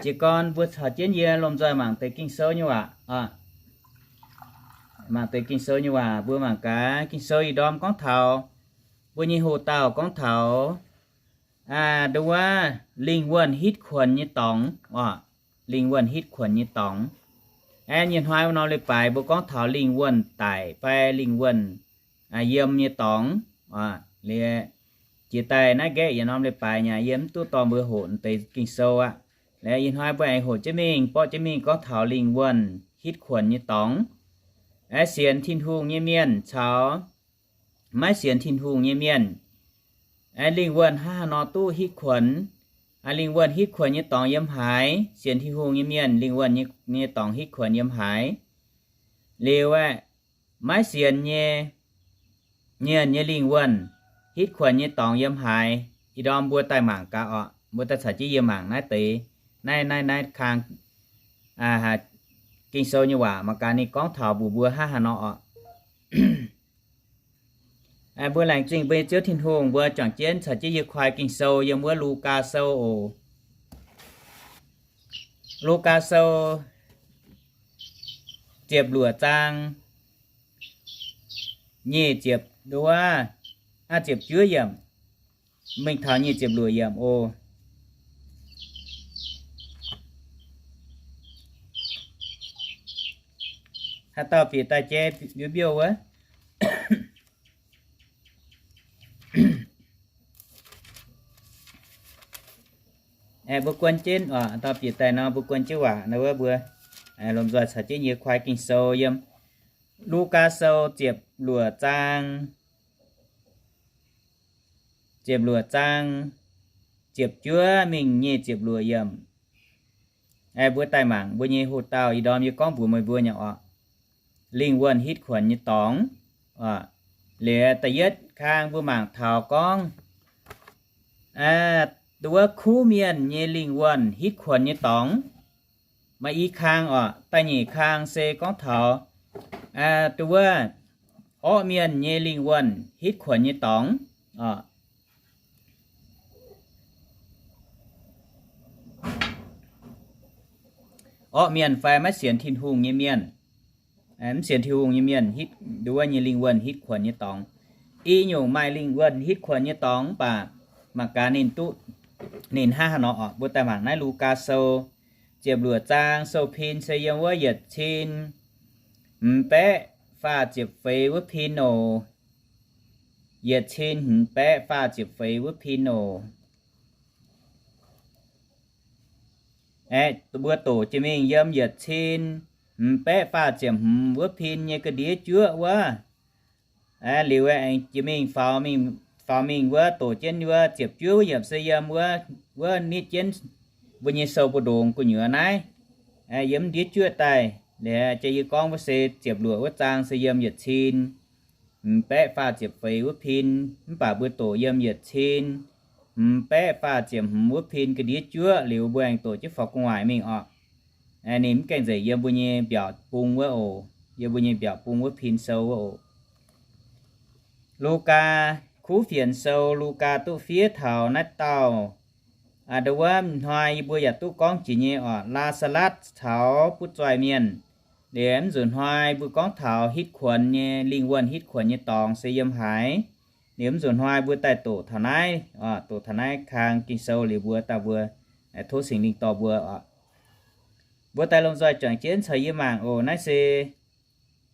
Jiez gorn mbuo caux jienv yie lomh nzoih mangc deix Ging-Sou nyei waac. Mangc deix Ging-Sou nyei waac, mbuo mangc gaax Ging-Sou ih ndorm gorngv taux, mbuo nyei hoc-dauh gorngv taux, aa, nduov, lingh wuonh hitv kuonx nyei dorngx oc. Lingh wuonh hitv kuonx nyei dorngx. Aeqv, nyei hnoi wuov norm leiz-baaix mbuo gorngv taux lingh wuonh daic fai lingh wuonh yiem nyei dorngx. Liuz, jiex daaih naaiv nqaeqv yietc norm leiz-baaix nyei, yie mv duqv dorh mbuo hoqc deix Ging-Sou aqv. Liuz, ih hnoi mbuo aengx hoqc jienv mingh, borqv jienv mingh gorngv taux lingh wuonh hitv kuonx nyei dorngx. Aeqv, sienx Tin-Hungh nyei mienh caux maiv sienx Tin-Hungh nyei mienh. Aeqv, lingh wuonh hnangv haaix nor duqv hitv kuonx? Aeqv, lingh wuonh hitv kuonx nyei dorngx yiem haaix? Sienx Tin-Hungh nyei mienh, lingh wuonh nyei dorngx hitv kuonx yiem haaix? Liuz aeqv, maiv sienx nyei mienh nyei lingh wuonh hitv kuonx nyei dorngx yiem haaix? Ih ndorm mbuo daaih mangc gaax oc. Mbuo daaih caux jienv yie mangc naaiv deix, naaiv, naaiv, naaiv kang Ging-Sou nyei waac mangc gaax ninh gorngv taux mbuox mbuo hnangv haaix nor oc. Mbuo laengz zingh mbuo nyei Ziouv Tin-Hungh, mbuo juangc jienv caux jienv yie kuaai Ging-Sou yiem wuov Lugaa Sou oc. Lugaa Sou ziepc luoqc zaang nyic ziepc, nduov, aa, ziepc juov yiemc, mingh taux nyic ziepc luoqc yiemc oc. Haaix dauh bieqc daaih jai mbiouh mbiouh wuov. Aeqv, mbuo guon jienv oc, dauh bieqc daaih nor mbuo guon jienv waac nor wuov mbuo lomh nzoih caux jienv yie kuaai Ging-Sou yiem Lugaa Sou ziepc luoqc zaang, ziepc luoqc zaang, ziepc juov mingh nyic ziepc luoqc yiemc. Aeqv, mbuo daaih mangc mbuo nyei hoc-dauh ih ndorm yie gorngv mbuox meih mbuo nyei oc. Lingh wuonh hitv kuonx nyei dorngx. Liuz da'yietv kang mbuo mangc taux gorngv, nduov, kuv mienh nyei lingh wuonh hitv kuonx nyei dorngx. Maaih i kang oc. Da'nyeic kang se gorngv taux, nduov, orqv mienh nyei lingh wuonh hitv kuonx nyei dorngx oc. Orqv mienh fai maiv sienx Tin-Hungh nyei mienh, mv sienx Tin-Hungh nyei mienh hitv, nduov, nyei lingh wuonh hitv kuonx nyei dorngx. I nyungc maaih lingh wuonh hitv kuonx nyei dorngx mv baac mangc gaax ninh duqv, ninh hnangv haaix nor oc. Mbuo daaih mangc naaiv Lugaa Sou ziepc luoqc zaang, sou pin se yiem wuov yietc cin hmz baeqv faah ziepc feix wuov pin oc. Yietc cin hmz baeqv faah ziepc feix wuov pin oc. Aeqv, mbuo doqc jiex mingh yiem yietc cin hmz baeqv faah ziepc hmz wuov pin nyei ga'ndiev juoqv wuov. Liuz aengx jiex mingh faaux mingh, faaux mingh wuov doqc jienv wuov ziepc juov wuov yiemc se yiem wuov, wuov nitv jienv mbuo nyei sou mbu'ndongx gu'nyuoz naaiv. Yiem ndiev juoqv daaih, liuz jiex yie gorngv wuov se ziepc luoqc wuov zaang se yiem yietc cin hmz baeqv faah ziepc feix wuov pin, mv baac mbuo doqc yiem yietc cin hmz baeqv faah ziepc hmz wuov pin ga'ndiev juoqv liuz mbuo aengx doqc jienv faaux gu'nguaaic mingh oc. Ninh mv gaengh nzengc yiem mbuo nyei mbiaauc bung wuov oc. Yiem mbuo nyei mbiaauc bung wuov pin sou wuov oc. Lugaa, kuv fienx sou Lugaa duqv fiev taux naaiv dauh, nduov, wuov hnoi yie mbuo yaac duqv gorngv jiex nyei oc, Laa^saa^latv caux butv-zoih mienh. Liuz mv nzunc hnoi mbuo gorngv taux hitv kuonx nyei, lingh wuonh hitv kuonx nyei dorngx se yiem haaix. Liuz mv nzunc hnoi mbuo daaih doqc taux naaiv, doqc taux naaiv kang Ging-Sou liuz mbuo daaih mbuo tov Singx Lingh dorh mbuo oc. Mbuo daaih lomh nzoih juangc jienv caux yie mangc oc. Naaiv se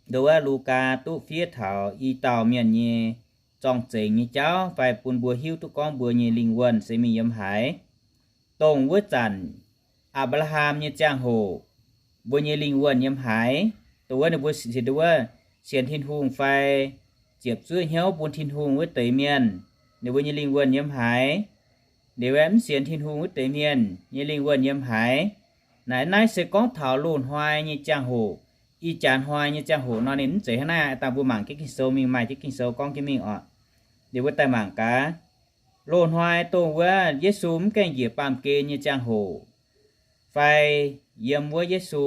nduov, wuov Lugaa duqv fiev taux i dauh mienh nyei zorng-zengx nyei jauv fai bun mbuo hiuv duqv gorngv mbuo nyei lingh wuonh se mingh yiem haaix, dongh wuov zanc Apc^laa^ham nyei ziangh hoc mbuo nyei lingh wuonh yiem haaix. Dongh wuov ninh mbuo, wuov sienx Tin-Hungh fai ziepc zuoqv hnyouv bun Tin-Hungh wuov deix mienh, ninh mbuo nyei lingh wuonh yiem haaix. Liuz aeqv, mv sienx Tin-Hungh wuov deix mienh nyei lingh wuonh yiem haaix. Naaiv, naaiv se gorngv taux loz-hnoi nyei ziangh hoc. Ih jaax hnoi nyei ziangh hoc nor ninh mv zeiz hnangv naaiv. Dangh mbuo mangc jienv Ging-Sou mingh, maaih jienv Ging-Sou gorngv jienv mingh oc. Liuz mbuo daaih mangc gaax, loz-hnoi dongh wuov Yesu mv gaengh njiec baamh gen nyei ziangh hoc, fai yiem wuov Yesu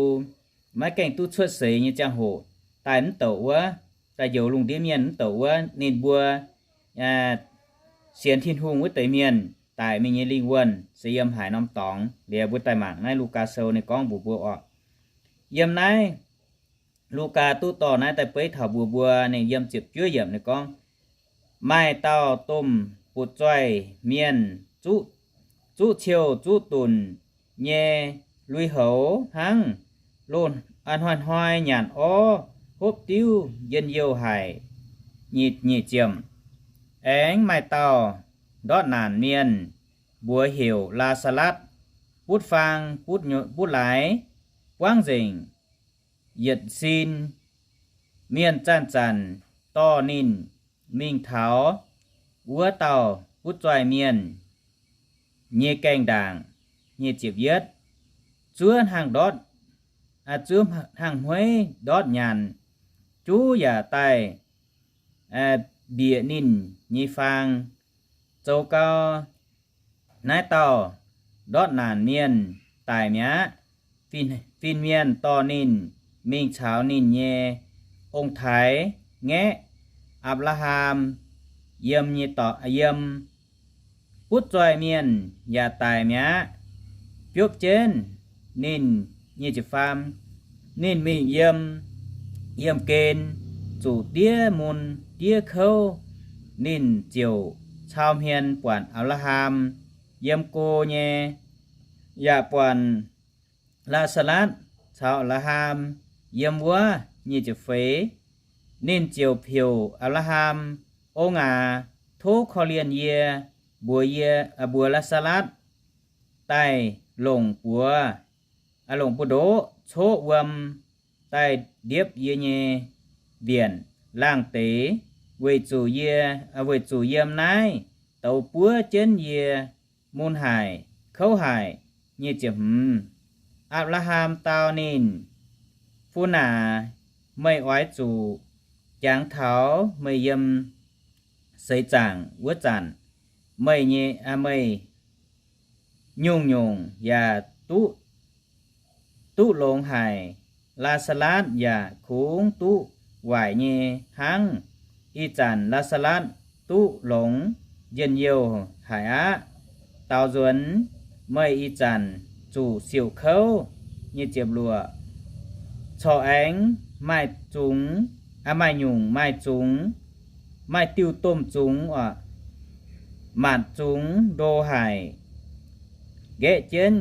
maiv gaengh duqv cuotv seix nyei ziangh hoc, daaih mv douc wuov, daaih njoux lungh ndiev mienh mv douc wuov, ninh mbuo sienx Tin-Hungh wuov deix mienh, daic mingh nyei lingh wuonh se yiem haaix norm dorngx. Liuz mbuo daaih mangc naaiv Lugaa Sou ninh gorngv mbuox mbuo orqc. Yiem naaiv Lugaa duqv dorh naaiv daaih beiv taux mbuox mbuo, ninh yiem ziepc juov yiemc ninh gorngv, maaih dauh domh butv-zoih mienh zuqv ciou zuqv dunc nyei lui-houx hnangv, loz-hnoi-hnoi nyanc orv hopv diuv njien-youh haic. Nyic ziemc, aengx maaih dauh ndortv naanc mienh, mbuox heuc Laa^saa^latv, butv faang butv laaix, buangv nzengc yietc sin. Mienh zanc-zanc dorh ninh mingh taux wuov dauh butv-zoih mienh nyei gaengh ndaangc. Nyic ziepc yietv, zuov hnangv ndortv, zuov hnangv hmueiv ndortv nyaanh, juv yaac daaih mbieqc ninh nyei faang. Zoux gau, naaiv dauh ndortv naanc mienh daic mi'aqv. Fin-mienh dorh ninh mingh caux ninh nyei ong-taaix ngaeqv Apc^laa^ham yiem nyei dorngx, yiem butv-zoih mienh yaac daic mi'aqv. Biopv jienv ninh, ninh mingh yiem, yiem gen zuqc diev mun diev kouv. Ninh ziouc cau hmien buatc Apc^laa^ham yiem go nyei, yaac buatc Laa^saa^latv caux Apc^laa^ham yiem wuov. Nyic ziepc feix, ninh ziouc heuc Apc^laa^ham, Ong aac, tov korv-lienh yie, mbuox yie, mbuox Laa^saa^latv daaih longc buoz, longc buoz-ndoqv coqv wuom daaih ndiepv yie nyei mbienc laangh deix, weic zuqc yie, weic zuqc yiem naaiv douz buov jienv yie mun haic, kouv haic. Nyic ziepc hmz, Apc^laa^ham dau ninh, Fun aac, meih oix zuqc jangx taux meih yiem seix zaangc wuov zanc, meih nyei, meih nyungc-nyungc yaac duqv, duqv longx haic. Laa^saa^latv yaac kungx duqv waaic nyei hnangv. Ih zanc Laa^saa^latv duqv longx njien-youh haic aqv. Daaux nzuonx meih ih zanc zuqc siouc kouv. Nyic ziepc luoqc, corc aengx maaih zungx, maaih nyungc maaih zungx, maaih diuh domh zungx oc, matc zungx ndo haic. Nqaeqv jienv,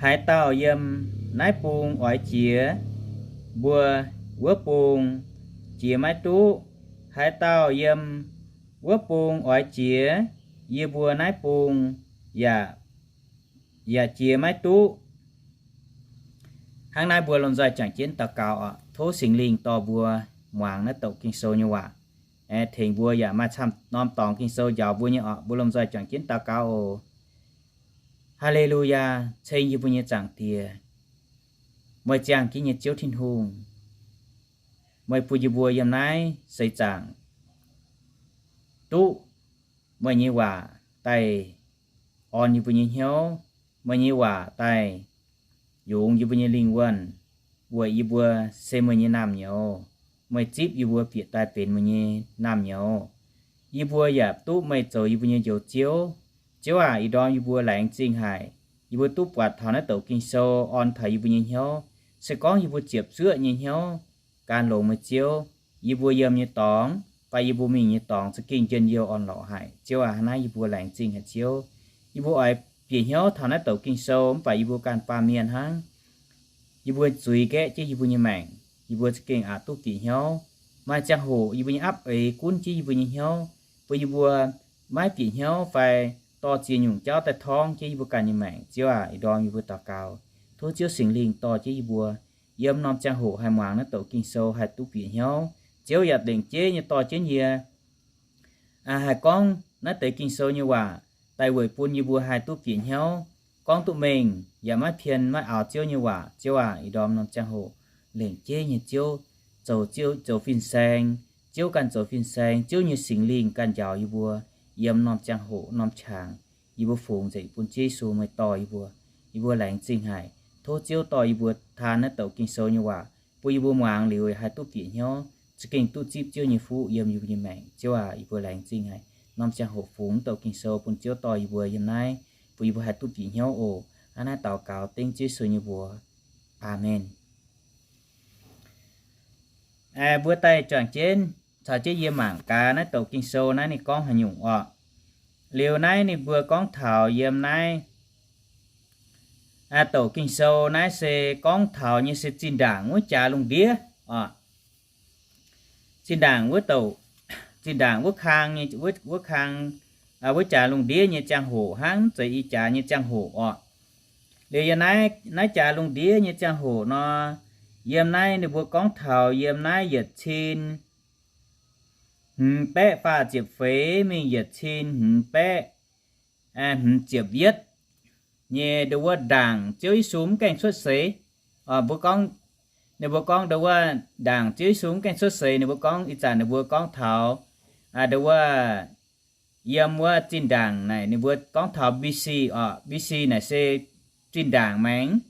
haaix dauh yiem naaiv bung oix jiex mbuo wuov bung, jiex maiv duqv. Haaix dauh yiem wuov bung oix jiex yie mbuo naaiv bung, yaac, yaac jiex maiv duqv. Hnangv naaiv mbuo lomh nzoih juangc jienv daux gaux oc. Tov Singx Lingh dorh mbuo muangx naaiv douc Ging-Sou nyei waac, tengx mbuo yaac maaih camv norm dorngx Ging-Sou njaaux mbuo nyei oc. Mbuo lomh nzoih juangc jienv daux gaux oc. Haa^le^lu^yaa, ceng yie mbuo nyei Zaangc Diex, meih ziangh jienv nyei Ziouv Tin-Hungh, meih bun yie mbuo yiem naaiv seix zaangc duqv meih nyei waac daaih orn yie mbuo nyei hnyouv, meih nyei waac daaih yungz yie mbuo nyei lingh wuonh, weic yie mbuo se meih nyei naamh nyouz. Meih zipv yie mbuo bieqc daaih benx meih nyei naamh nyouz. Yie mbuo yaac duqv meih zoux yie mbuo nyei Njoux Ziouv. Ziouv aac, ih ndorm yie mbuo laengz zingh haic, yie mbuo duqv buatc taux naaiv douc Ging-Sou orn taux yie mbuo nyei hnyouv. Se gorngv yie mbuo ziepc zuoqv nyei hnyouv gan longx meih Ziouv, yie mbuo yiem nyei dorngx fai yie mbuo mingh nyei dorngx za'gengh njien-youh orn-lorqc haic. Ziouv aac, hnangv naaiv yie mbuo laengz zingh haic Ziouv. Yie mbuo oix bieqc hnyouv taux naaiv douc Ging-Sou mv baac yie mbuo ganh baamh mienh hnangv. Yie mbuo zuiz nqaeqv jienv yie mbuo nyei maengc, yie mbuo za'gengh aqc duqv bieqc hnyouv. Maaih ziangh hoc yie mbuo nyei apv eix gunv jienv yie mbuo nyei hnyouv, bun yie mbuo maiv bieqc hnyouv fai dorh ziex nyungc jauv daaih torngv jienv yie mbuo ganh nyei maengc. Ziouv aac, ih ndorm yie mbuo daux gaux, tov Ziouv Singx Lingh dorh jienv yie mbuo yiem norm ziangh hoc haih muangx naaiv douc Ging-Sou haih duqv bieqc hnyouv. Ziouv yaac lengc jeiv nyei dorh jienv yie haih gorngv naaiv deix Ging-Sou nyei waac daaih weic bun yie mbuo haih duqv bieqc hnyouv, gorngv duqv mengh, yaac maiv pien maiv aaux Ziouv nyei waac. Ziouv aac, ih ndorm norm ziangh hoc lengc jeiv nyei Ziouv, zoux Ziouv, zoux fin-saeng, Ziouv ganh zoux fin-saeng, Ziouv nyei Singx Lingh ganh njaaux yie mbuo yiem norm ziangh hoc norm qangx. Yie mbuo fungx nzengc bun Ziouv Yesu meih dorh yie mbuo. Yie mbuo laengz zingh haic. Tov Ziouv dorh yie mbuo taan naaiv douc Ging-Sou nyei waac bun yie mbuo muangx liuz haih duqv bieqc hnyouv, za'gengh duqv zipv Ziouv nyei fuqv yiem yie mbuo nyei maengc. Ziouv aac, yie mbuo laengz zingh haic. norm ziangh hoc fungx douc Ging-Sou bun Ziouv dorh yie mbuo yiem naaiv, bun yie mbuo haih duqv bieqc hnyouv oc. Hnangv naaiv daux gaux dengv Ziouv Yesu nyei mbuox. Aamen. Mbuo daaih juangc jienv caux jienv yie mangc gaax naaiv douc Ging-Sou naaiv ninh gorngv haaix nyungc orqc. Liuz naaiv ninh mbuo gorngv taux yiem naaiv douc Ging-Sou naaiv se gorngv taux nyei se zinh ndaangc wuov jaax lungh ndiev oc. Zinh ndaangc wuov douc, zinh ndaangc wuov kang nyei, wuov kang, wuov jaax lungh ndiev nyei ziangh hoc hnangv, mv zeiz ih jaax nyei ziangh hoc orqc. Liuz yiem naaiv, naaiv jaax lungh ndiev nyei ziangh hoc nor, yiem naaiv ninh mbuo gorngv taux yiem naaiv yietc cin hmz baeqv faah ziepc feix mingh yietc cin hmz baeqv hmz ziepc yietv nyei ndo wuov ndaangc Ziouv Yesu mv gaengh cuotv seix. Mbuo gorngv, ninh mbuo gorngv ndo wuov ndaangc Ziouv Yesu mv gaengh cuotv seix, ninh mbuo gorngv ih zanc ninh mbuo gorngv taux ndo wuov yiem wuov zinh ndaangc naaic ninh mbuo gorngv taux B C oc. B C naaic se zinh ndaangc maengx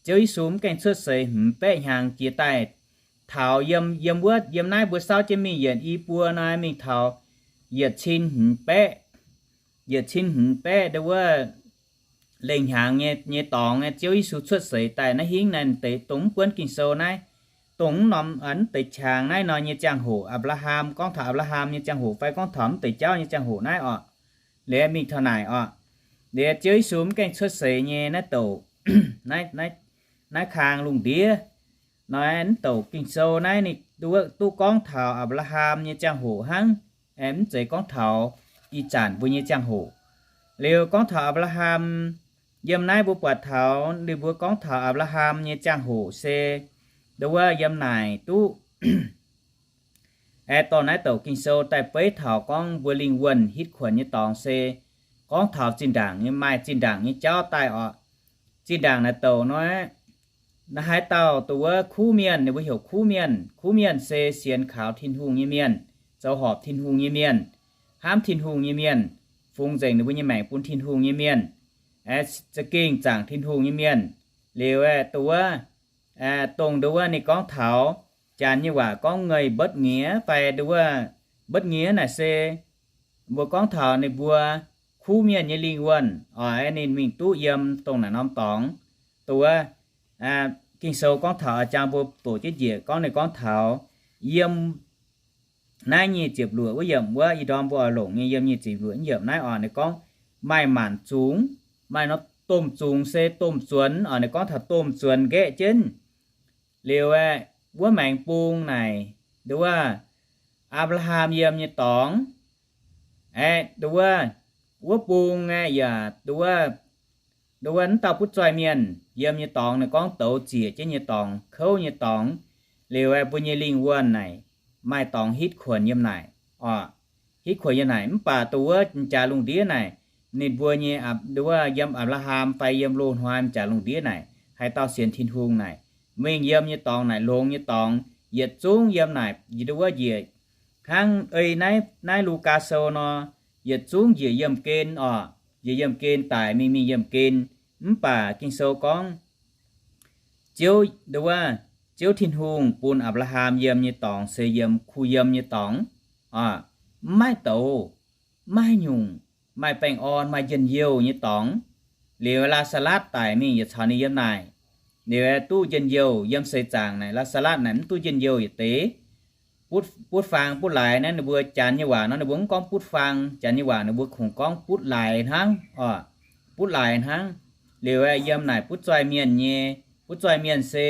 Ziouv Yesu mv gaengh cuotv seix hmz baeqv hnyangx jiex daaih. Taux yiem, yiem wuov, yiem naaiv mbuo saauv jienv mingh yietc i buo nor mingh taux yietc cin hmz baeqv, yietc cin hmz baeqv ndo wuov lengh hnyangx nyei, nyei dorngx nyei Ziouv Yesu cuotv seix daaih naaiv hingv naaiv deix dongh mv buonv Ging-Sou naaiv, dongh mv norm, mv deix qangx naaiv nor nyei ziangh hoc, Apc^laa^ham, gorngv taux Apc^laa^ham nyei ziangh hoc fai gorngv taux mv deix jauv nyei ziangh hoc naaiv oc. Liuz mingh taux naaic oc, liuz Ziouv Yesu mv gaengh cuotv seix nyei naaiv douc, naaiv, naaiv kang lungh ndiev nor, mv douc Ging-Sou naaiv ninh duqv gorngv taux Apc^laa^ham nyei ziangh hoc hnangv, mv zeiz gorngv taux ih zanc mbuo nyei ziangh hoc. Liuz gorngv taux Apc^laa^ham, yiem naaiv mbuo buatc taux ninh mbuo gorngv taux Apc^laa^ham nyei ziangh hoc se ndo wuov yiem naaic duqv aeqv, dorh naaiv douc Ging-Sou daaih beiv taux gorngv mbuo lingh wuonh hitv kuonx nyei dorngx se gorngv taux zinh ndaangc nyei, maaih zinh ndaangc nyei jauv daaih oc. Zinh ndaangc naaiv douc nor, naaiv haaix dauh ndo wuov kuv mienh, ninh mbuo heuc kuv mienh. Kuv mienh se sienx kaux Tin-Hungh nyei mienh, zoux horpc Tin-Hungh nyei mienh, hnamv Tin-Hungh nyei mienh, fungx nzengc ninh mbuo nyei maengc bun Tin-Hungh nyei mienh, aeqv, za'gengh zaangc Tin-Hungh nyei mienh. Liuz aeqv, ndo wuov, dongh ndo wuov ninh gorngv taux Janx nyei waac gorngv ngei mbotv ngiex fai ndo wuov mbotv ngiex naaic se mbuo gorngv taux ninh mbuo kuv mienh nyei lingh wuonh oc, ninh mingh duqv yiem dongh naaic norm dorngx. Ndo wuov, Ging-Sou gorngv taux, jang mbuo doqc jienv njiec gorngv ninh gorngv taux yiem naaiv nyic ziepc luoqc wuov yiemc wuov, ih ndorm mbuo oix longc nyei yiem nyic ziepc luoqc yiemc naaiv oc, ninh gorngv maaih maanc zungx, maaih nor domh zungx se domh zuonx oc, ninh gorngv taux domh zuonx nqaeqv jienv. Liuz aeqv, wuov maengx bung naaic, ndo wuov, Apc^laa^ham yiem nyei dorngx, aeqv, ndo wuov, wuov bung aeqv, yaac ndo wuov, ndo wuov, mv dauh butv zoih mienh yiem nyei dorngx, ninh gorngv douz ziec jienv nyei dorngx, kouv nyei dorngx. Liuz aeqv, mbuo nyei lingh wuonh naaic maaih dorngx hitv kuonx yiem naaic oc. Hitv kuonx yiem naaic, mv baac ndo wuov m'jaax lungh ndiev naaic, ninh mbuo nyei, ndo wuov, yiem Apc^laa^ham fai yiem loz-hnoi m'jaax lungh ndiev naaic, haaix dauh sienx Tin-Hungh naaic, mingh yiem nyei dorngx naaic, longx nyei dorngx, yietc zungv yiem naaic, ndo wuov, njiec hnangv ei naaiv, naaiv Lugaa Sou nor, yietc zungv njiec yiemh gen oc, njiec yiemh gen daic mingh, mingh yiemh gen. Mv baac Ging-Sou gorngv, Ziouv, ndo wuov, Ziouv Tin-Hungh bun Apc^laa^ham yiem nyei dorngx se yiem kuh yiem nyei dorngx oc, mv maaih douz, mv maaih nyungc, maaih baengh orn, maaih njien-youh nyei dorngx. Liuz Laa^saa^latv daic mingh yietc caux ninh yiem naaic. Liuz duqv njien-youh yiem seix zaangc naaic, Laa^saa^latv naaic mv duqv njien-youh yietc deix. Butv, butv faang butv laaix naaiv, ninh mbuo Janx nyei waac nor ninh mbuo mv gorngv butv faang, Janx nyei waac ninh mbuo kungx gorngv butv laaix hnangv oc, butv laaix hnangv. Liuz aeqv, yiem naaic butv zoih mienh nyei, butv zoih mienh se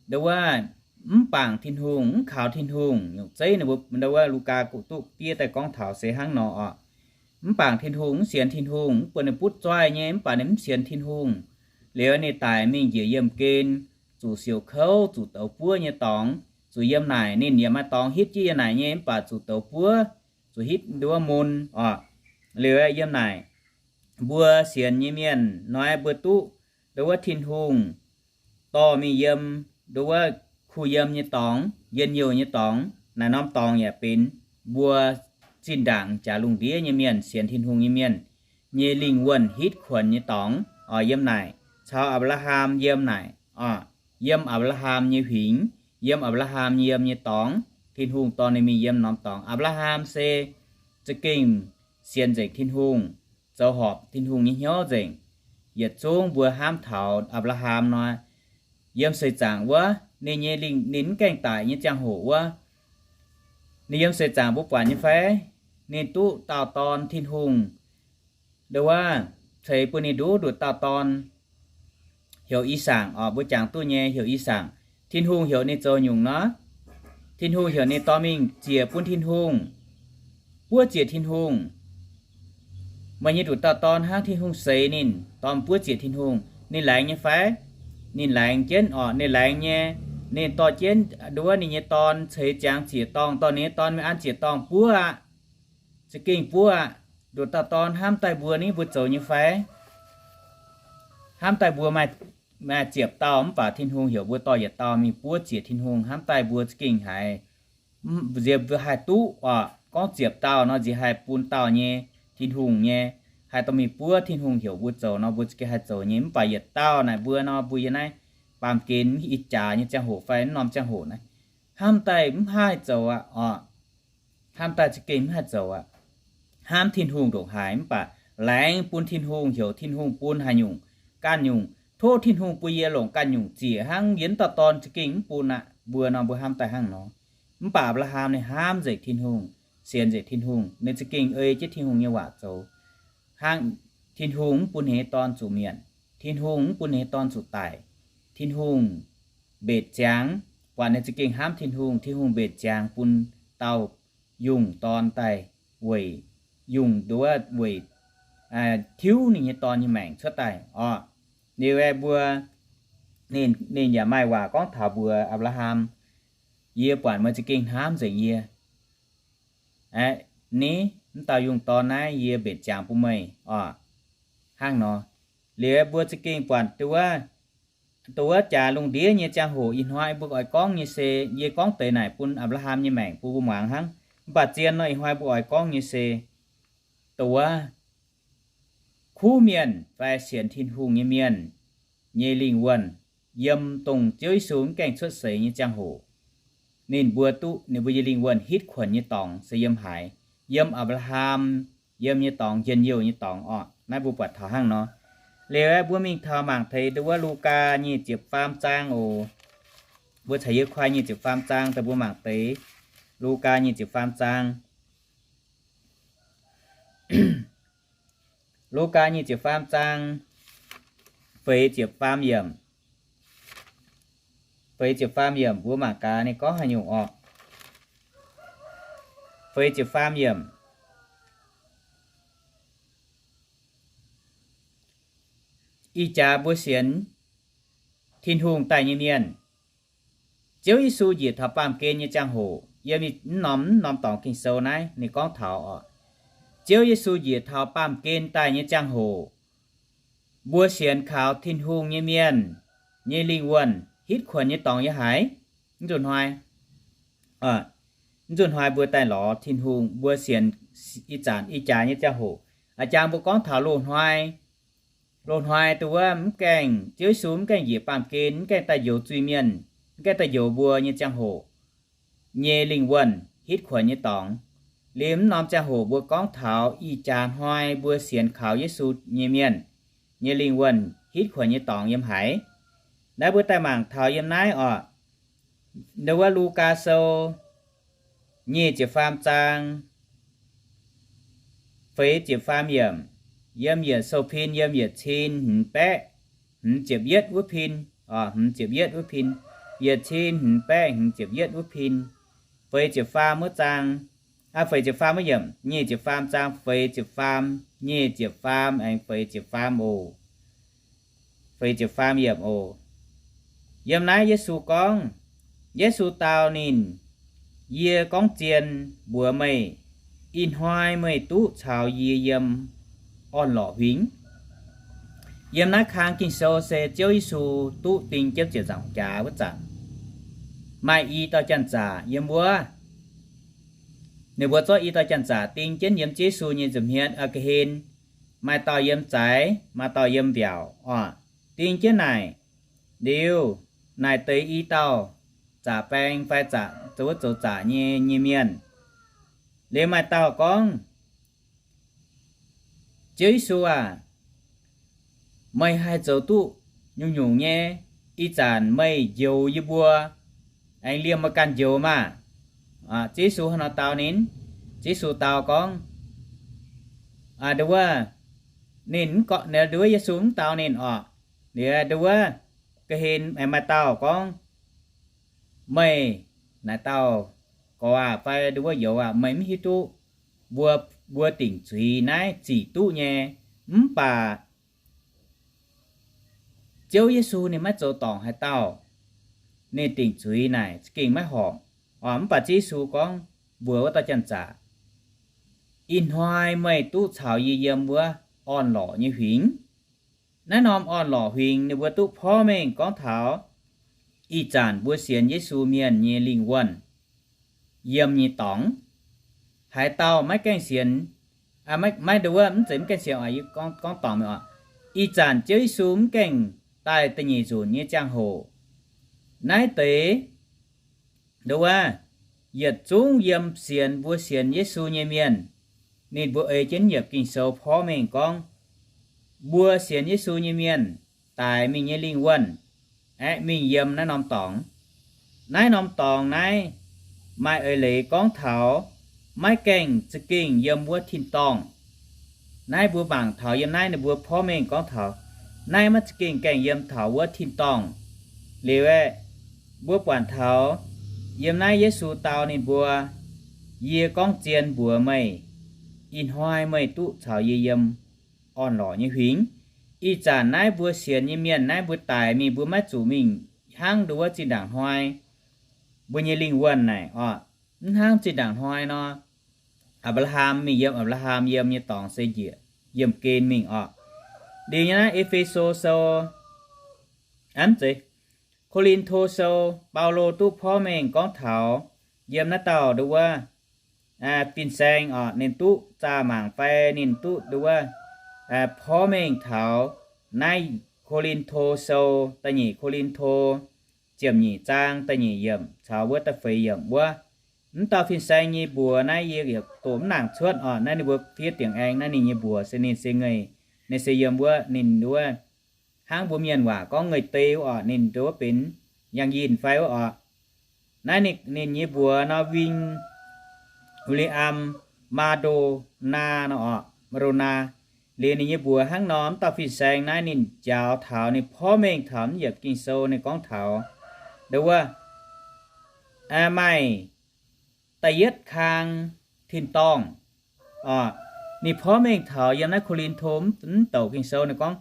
ndo wuov mv bangc Tin-Hungh, mv kaux Tin-Hungh nyungc zeiv, ninh mbuo ndo wuov Lugaa Ga'duqv Diev daaih gorngv taux se hnangv nor oc. Mv bangc Tin-Hungh, mv sienx Tin-Hungh, mv baac ninh mv sienx Tin-Hungh, mv baac ninh mv sienx Tin-Hungh. Liuz ninh daic mingh njiec yiemh gen, zuqc siouc kouv, zuqc douz buov nyei dorngx, zuqc yiem naaic ninh yaac maaih dorngx hitv jienv yiem naaic nyei, mv baac zuqc douz buov, zuqc hitv ndo wuov mun oc. Liuz yiem naaic mbuo sienx nyei mienh nor, mbuo duqv ndo wuov Tin-Hungh dorh mingh yiem ndo wuov kuh yiem nyei dorngx, njien-youh nyei dorngx. Naaic norm dorngx yaac benx mbuo zinh ndaangc jaax lungh ndiev nyei mienh, sienx Tin-Hungh nyei mienh nyei lingh wuonh hitv kuonx nyei dorngx oc. Yiem naaic caux Apc^laa^ham yiem naaic oc, yiem Apc^laa^ham nyei huingx, yiem Apc^laa^ham yiem nyei dorngx, Tin-Hungh dorh ninh mingh yiem norm dorngx. Apc^laa^ham se za'gengh sienx nzengc Tin-Hungh, zoux horpc Tin-Hungh nyei hnyouv nzengc. Yietc zungv mbuo hnamv taux Apc^laa^ham nor, yiem seix zaangc wuov ninh nyei lingh, ninh mv gaengh daic nyei ziangh hoc wuov, ninh yiem seix zaangc mbuo buatc nyei fai? Ninh duqv dauh dorn, Tin-Hungh ndo wuov ceix bun ninh nduqc nduqc dauh dorn, heuc I^saangc oc. Mbuo jangx duqv nyei heuc I^saangc. Tin-Hungh heuc ninh zoux nyungc nor, Tin-Hungh heuc ninh dorh mingh ziec bun Tin-Hungh, buov ziec Tin-Hungh. Meih nyei nduqc dauh dorn hnangv Tin-Hungh seix ninh, dorh buov ziec Tin-Hungh. Ninh laengz nyei fai? Ninh laengz jienv oc. Ninh laengz nyei. Ninh dorh jienv ndo wuov ninh nyei dorn ceix ziangx ziec-dorngh, dorh ninh nyei dorn mingh an ziec-dorngh buov aqv. Za'gengh buov aqv. Nduqc dauh dorn hnamv daaih mbuo ni, mbuo zoux nyei fai? Hnamv daaih mbuo maaih, maaih ziepc dauh mv baac Tin-Hungh heuc mbuo dorh yietc dauh mingh buov ziec Tin-Hungh. Hnamv daaih mbuo za'gengh haiz, nziex mbuo haih duqv oc. Gorngv ziepc dauh nor nziex haih bun dauh nyei, Tin-Hungh nyei, haih dorh mingh buov Tin-Hungh heuc mbuo zoux nor, mbuo za'gengh haih zoux nyei. Mv baac yietc dauh naaic mbuo nor, mbuo yiem naaiv baamh gen ih jaax nyei ziangh hoc fai mv norm ziangh hoc naaiv, hnamv daaih mv haih zoux aqv oc. Hnamv daaih za'gengh mv haih zoux aqv. Hnamv Tin-Hungh ndongc haaix mv baac laengz bun Tin-Hungh, heuc Tin-Hungh bun haaix nyungc ganh nyungc. Tov Tin-Hungh bun yie longc ganh nyungc ziec hnangv, yie dauh dorn za'gengh mv bun aqv. Mbuo nor mbuo hnamv daaih hnangv nor. Mv baac Apc^laa^ham ninh hnamv nzengc Tin-Hungh, sienx nzengc Tin-Hungh, ninh za'gengh ei jienv Tin-Hungh nyei waac zoux. Hnangv Tin-Hungh mv bun ninh nyei dorn zuqc mietc, Tin-Hungh mv bun ninh nyei dorn zuqc daic, Tin-Hungh mbetc ziangx, buatc ninh za'gengh hnamv Tin-Hungh, Tin-Hungh mbetc ziangx bun dauh yungh dorn daaih weic, yungh nduov weic tiuv ninh nyei dorn nyei maengc cuotv daaih oc. Liuz aeqv, mbuo, ninh, ninh yaac maaih waac gorngv taux mbuox Apc^laa^ham, yie buatc meih za'gengh hnamv nzengc yie. Aeqv, ni, mv dauh yungh dorn naaiv yie mbenc ziangx bun meih oc. Hnangv nor, liuz mbuo za'gengh buatc duqv wuov, duqv wuov jaax lungh ndiev nyei ziangh hoc ih hnoi mbuo oix gorngv nyei se, yie gorngv deix naaic bun Apc^laa^ham nyei maengc bun mbuo muangx hnangv. Mv baac zien nor ih hnoi mbuo oix gorngv nyei se, duqv wuov kuv mienh fai sienx Tin-Hungh nyei mienh nyei lingh wuonh, yiem dongh Ziouv Yesu mv gaengh cuotv seix nyei ziangh hoc, ninh mbuo duqv ninh mbuo nyei lingh wuonh hitv kuonx nyei dorngx se yiem haaix? Yiem Apc^laa^ham yiem nyei dorngx, njien-youh nyei dorngx orqc. Naaiv mbuo buatc taux hnangv nor. Liuz aeqv, mbuo mingh taux mangc teix ndo wuov Lugaa nyic ziepc faam zaang oc. Mbuo caux yie koi nyic ziepc faam zaang daaih mbuo mangc deix. Lugaa nyic ziepc faam zaang. Lugaa nyic ziepc faam zaang, feix ziepc faam yiemc. Feix ziepc faam yiemc mbuo mangc gaax ninh gorngv haaix nyungc orqc. Feix ziepc faam yiemc. Ih jaax mbuo sienx Tin-Hungh daaih nyei mienh, Ziouv Yesu njiec taux baamh gen nyei ziangh hoc, yiem mv norm, mv norm dorngx Ging-Sou naaiv ninh gorngv taux orqc. Ziouv Yesu njiec taux baamh gen daaih nyei ziangh hoc, mbuo sienx kaux Tin-Hungh nyei mienh nyei lingh wuonh hitv kuonx nyei dorngx yiem haaix? Mv nzunc hnoi, mv nzunc hnoi mbuo daaih lorz Tin-Hungh, mbuo sienx ih zanc ih jaax nyei ziangh hoc. A'jangx mbuo gorngv taux loz-hnoi, loz-hnoi dongh wuov mv gaengh, Ziouv Yesu mv gaengh njiec baamh gen, mv gaengh daaih njoux zuiz-mienh, mv gaengh daaih njoux mbuo nyei ziangh hoc, nyei lingh wuonh hitv kuonx nyei dorngx. Liuz mv norm ziangh hoc mbuo gorngv taux ih jaax hnoi mbuo sienx kaux Yesu nyei mienh nyei lingh wuonh hitv kuonx nyei dorngx yiem haaix? Naaiv mbuo daaih mangc taux yiem naaiv orqc. Ndo wuov Lugaa Sou nyic ziepc faam zaang, feix ziepc faam yiemc, yiem yietc sou pin, yiem yietc cin hmz baeqv hmz ziepc yietv wuov pin, hmz ziepc yietv wuov pin, yietc cin hmz baeqv hmz ziepc yietv wuov pin, feix ziepc faam wuov zaang, aa, feix ziepc faam wuov yiemc, nyic ziepc faam zaang, feix ziepc faam, nyic ziepc faam aengx feix ziepc faam oc. Feix ziepc faam yiemc oc. Yiem naaiv Yesu gorngv, Yesu dau ninh, Yie gorngv zien mbuox meih, ih hnoi meih duqv caux yie yiem orn-lorqc huingx. Yiem naaiv kang Ging-Sou se Ziouv Yesu duqv ding jienv ziepc nzaangc jaax wuov zanc, maaih i dauh janx-zaqc yiem wuov. Ninh mbuo zorqv i dauh janx-zaqc ding jienv yiem Ziouv Yesu nyei nza'hmien a'ga'hlen, maaih dauh yiem zaaix, maaih dauh yiem mbiaauc oc. Ding jienv naaic liuz, naaic deix i dauh zaqc baeng fai zaqc zoux wuov zoux zaqc nyei, nyei mienh. Liuz maaih dauh gorngv, Ziouv Yesu aah! Meih haih zoux duqv nyungc-nyungc nyei. Ih zanc meih njoux yie mbuo, aengx liemh meih ganh njoux maah! Ziouv Yesu hnangv nor dau ninh. Ziouv Yesu dau gorngv, ndo wuov, ninh, ndo wuov Yesu mv dau ninh orqc. Liuz ndo wuov, ga'hlen aengx maaih dauh gorngv, meih naaic dauh gorx aac fai ndo wuov youz aac, meih mv hiuv duqv mbuo, mbuo dingc zuiz naaiv zic duqv nyei. Mv baac Ziouv Yesu ninh maiv zoux dorngc haaix dauh. Ninh dingc zuiz naaic za'gengh maiv horpc. Mv baac Ziouv Yesu gorngv mbuox wuov dauh janx-zaqc, ih hnoi meih duqv caux yie yiem wuov orn-lorqc nyei huingx. Naaiv norm orn-lorqc huingx ninh mbuo duqv porv mengh gorngv taux ih zanc mbuo sienx Yesu mienh nyei lingh wuonh yiem nyei dorngx. Haaix dauh maiv gaengh sienx, maiv ndo wuov, mv zeiz mv gaengh sienx oc, gorngv dorngc oc. Ih zanc Ziouv Yesu mv gaengh daaih da'nyeic nzunc nyei ziangh hoc, naaiv deix ndo wuov, yietc zungv yiem sienx, mbuo sienx Yesu nyei mienh, ninh mbuo ei jienv yietc Ging-Sou porv mengh gorngv, mbuo sienx Yesu nyei mienh daix mingh nyei lingh wuonh aeqv, mingh yiem naaiv norm dorngx. Naaiv norm dorngx naaiv maaih eix leiz gorngv taux maiv gaengh za'gengh yiem wuov tin-dorngh. Naaiv mbuo mangc taux yiem naaiv ninh mbuo porv mengh gorngv taux naaiv maiv za'gengh gaengh yiem taux wuov tin-dorngh. Liuz aeqv, mbuo buatc taux yiem naaiv Yesu dau ninh mbuo, yie gorngv zien mbuox meih, ih hnoi meih duqv caux yie yiem orn-lorqc nyei huingx. Ih zanc naaiv mbuo sienx nyei mienh naaiv mbuo daic mingh, mbuo maiv zuqc mingh hnangv ndo wuov zinh ndaangc hnoi mbuo nyei lingh wuonh naaic oc. Mv hnangv zinh ndaangc hnoi nor, Apc^laa^ham mingh yiem Apc^laa^ham yiem nyei dorngx se njiec yiemh gen mingh oc. Liuz nyei naaiv E^fe^so Sou, mv zeiz, Ko^lin^to Sou, Baulo duqv porv mengh gorngv taux yiem naaiv dauh ndo wuov fin-saeng oc, ninh duqv zaah mangc fai ninh duqv ndo wuov porv mengh taux naaiv Ko^lin^to Sou, da'nyeic Ko^lin^to, ziepc nyeic zaang da'nyeic yiemc caux wuov da'feix yiemc wuov. Mv dauh fin-saeng nyei mbuox naaiv yie yaac doqc mv nangc cuotv oc. Naaiv ninh mbuo fiev diengx aengx naaiv ninh nyei mbuox se ninh se ngei, ninh se yiem wuov ninh wuov, hnangv mbuo mienh waac gorngv ngei dei wuov oc, ninh ndo wuov benx yangh yinh fai wuov oc. Naaiv ninh nyei mbuox nor, Win, William, Madona nor oc, Madona. Liuz ninh nyei mbuox hnangv nor, mv dauh fin-saeng naaiv ninh njaaux taux, ninh porv mengh taux mv yietc Ging-Sou ninh gorngv taux ndo wuov, maaih da'yietv kang tin-dorngh. Ninh porv mengh taux yiem naaiv Ko^lin^to mv douc Ging-Sou ninh gorngv,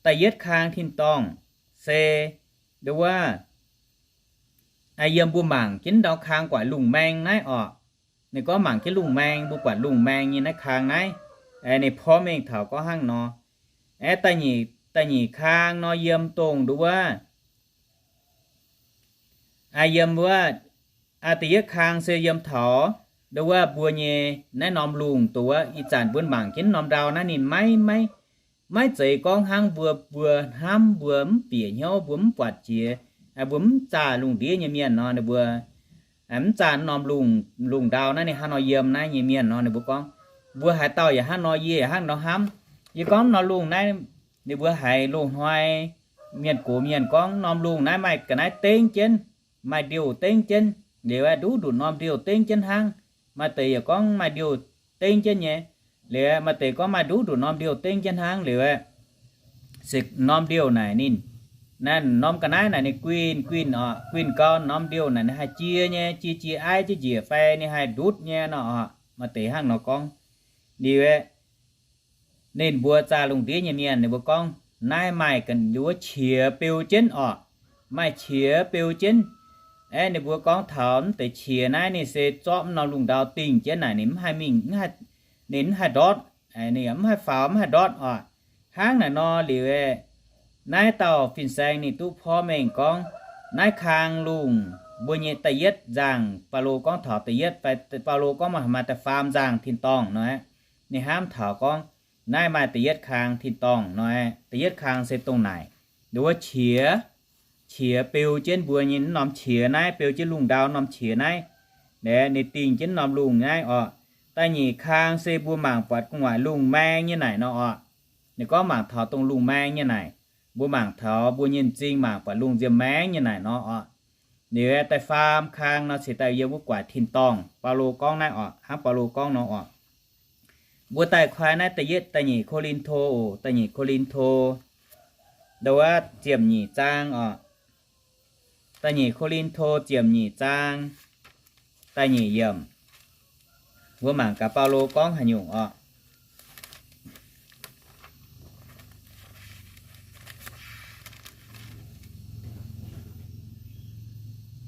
da'yietv kang tin-dorngh se ndo wuov, yiem mbuo mangc jienv ndau kang guaix lungh maeng naaiv oc. Ninh gorngv mangc jienv lungh maeng, mbuo buatc lungh maeng nyei naaiv kang naaiv. Ninh porv mengh taux gorngv hnangv nor. Aeqv, da'nyeic kang nor yiem dongh ndo wuov, yiem wuov, da'yietv kang se yiem taux ndo wuov mbuo nyei naaiv norm lungh, ndo wuov ih zanc mbuo mangc jienv norm ndau naaiv ninh maiv, maiv, maiv zeiz gorngv hnangv mbuo, mbuo hnamv, mbuo mv bieqc hnyouv, mbuo mv buatc jiex, mbuo mv zaah lungh ndiev nyei mienh nor, ninh mbuo mv zaah norm lungh, lungh ndau naaiv ninh hnangv nor yiem naaiv nyei mienh nor, ninh mbuo gorngv, mbuo haaix dauh yaac hnangv nor, yie yaac hnangv nor hnamv. Yie gorngv norm lungh naaiv, ninh mbuo haiz loz-hnoi mienh gox mienh gorngv norm lungh naaiv maaih ga'naaiv dengv jienv, maaih ndiouh dengv jienv. Liuz aeqv, nduqc nduqc norm ndiouh dengv jienv hnangv. Maaih deix yaac gorngv maaih ndiouh dengv jienv nyei. Liuz aeqv, maaih deix gorngv maaih nduqc nduqc norm ndiouh dengv jienv hnangv. Liuz aeqv, se norm ndiouh naaic ninh, naaiv norm ga'naaiv naaic ninh guinh guinh oc, guinh gau, norm ndiouh naaic ninh haih jiex nyei, jiex jiex aiv jienv njiec fai ninh haih ndutv nyei nor oc. Maaih deix hnangv nor gorngv. Liuz aeqv, ninh mbuo zaah lungh ndiev nyei mienh ninh mbuo gorngv, naaiv maaih ga'nduov qiex beu jienv oc. Maaih qiex beu jienv. Aeqv, ninh mbuo gorngv taux mv deix qiex naaiv ninh se zorqv mv norm lungh ndau dingh jienv naaic ninh mv haih mingh, ninh mv haih ndortv, ninh mv haih faaux, mv haih ndortv oc. Hnangv naaic nor liuz aeqv, naaiv dauh fin-saeng ninh duqv porv mengh gorngv, naaiv kang lungh mbuo nyei da'yietv nzangh, Baulo gorngv taux da'yietv fai Baulo gorngv maaih, maaih da'faam nzangh tin-dorngh nor aeqv, ninh hnamv taux gorngv, naaiv maaih da'yietv kang tin-dorngh nor aeqv, da'yietv kang se dongh naaic, nduov qiex, qiex beu jienv mbuo nyei norm qiex naaiv, beu jienv lungh ndau norm qiex naaiv, ninh dingh jienv norm lungh naaiv oc. Da'nyeic kang se mbuo mangc buatc gu'nguaaic lungh maeng nyei naaic nor oc. Ninh gorngv mangc taux dongh lungh maeng nyei naaic. Mbuo mangc taux mbuo nyei m'zing mangc buatc lungh nziem maeng nyei naaic nor oc. Liuz da'faam kang nor se daaih yiem wuov gu'nguaaic tin-dorngh. Baulo gorngv naaiv oc, hnangv Baulo gorngv nor oc. Mbuo daaih koi naaiv da'yietv, da'nyeic Ko^lin^to oc, da'nyeic Ko^lin^to, ndau wuov ziepc nyeic zaang oc. Da'nyeic Ko^lin^to ziepc nyeic zaang, da'nyeic yiemc. Mbuo mangc gaax Baulo gorngv haaix nyungc oc.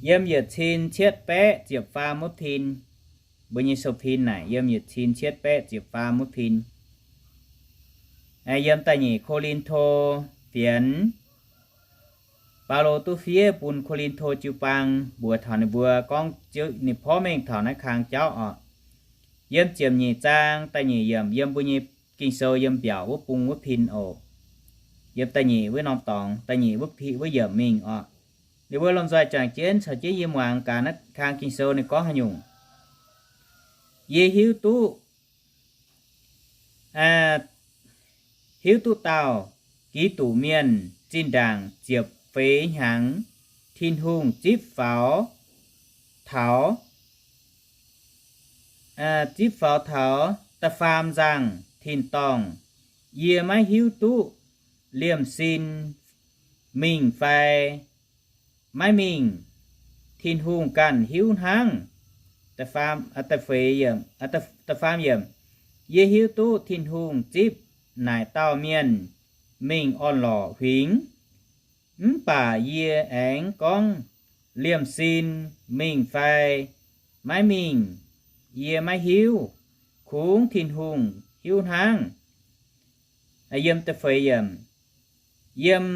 Yiem yietc cin cietv baeqv ziepc faam wuov pin, mbuo nyei sou-pin naaic yiem yietc cin cietv baeqv ziepc faam wuov pin, yiem da'nyeic Ko^lin^to fienx, Baulo duqv fiev bun Ko^lin^to jiu-baang mbuox taux ninh mbuo gorngv ninh porv mengh taux naaiv kang jauv oc. Yiem ziepc nyeic zaang da'nyeic yiemc, yiem mbuo nyei Ging-Sou yiem mbiaauc wuov bung wuov pin oc. Yiem da'nyeic wuov norm dorngx, da'nyeic wuov yiemc mingh oc. Ninh mbuo lomh-nzoih juangc jienv caux jienv yie muangx gaax naaiv kang Ging-Sou ninh gorngv haaix nyungc. Yie hiuv duqv hiuv duqv dauh Giduc Mienh zinh ndaangc ziepc feix hnyangx, Tin-Hungh zipv faaux taux, zipv faaux taux da'faam nzangh tin-dorngh. Yie maiv hiuv duqv liemh sin mingh fai maiv mingh, Tin-Hungh ganh hiuv hnangv. Da'faam, da'faam yiemc, yie hiuv duqv Tin-Hungh zipv naaic dauh mienh mingh orn-lorqc huingx. Mv baac yie aengx gorngv, liemh sin mingh fai maiv mingh, yie maiv hiuv. Kungx Tin-Hungh hiuv hnangv. Yiem,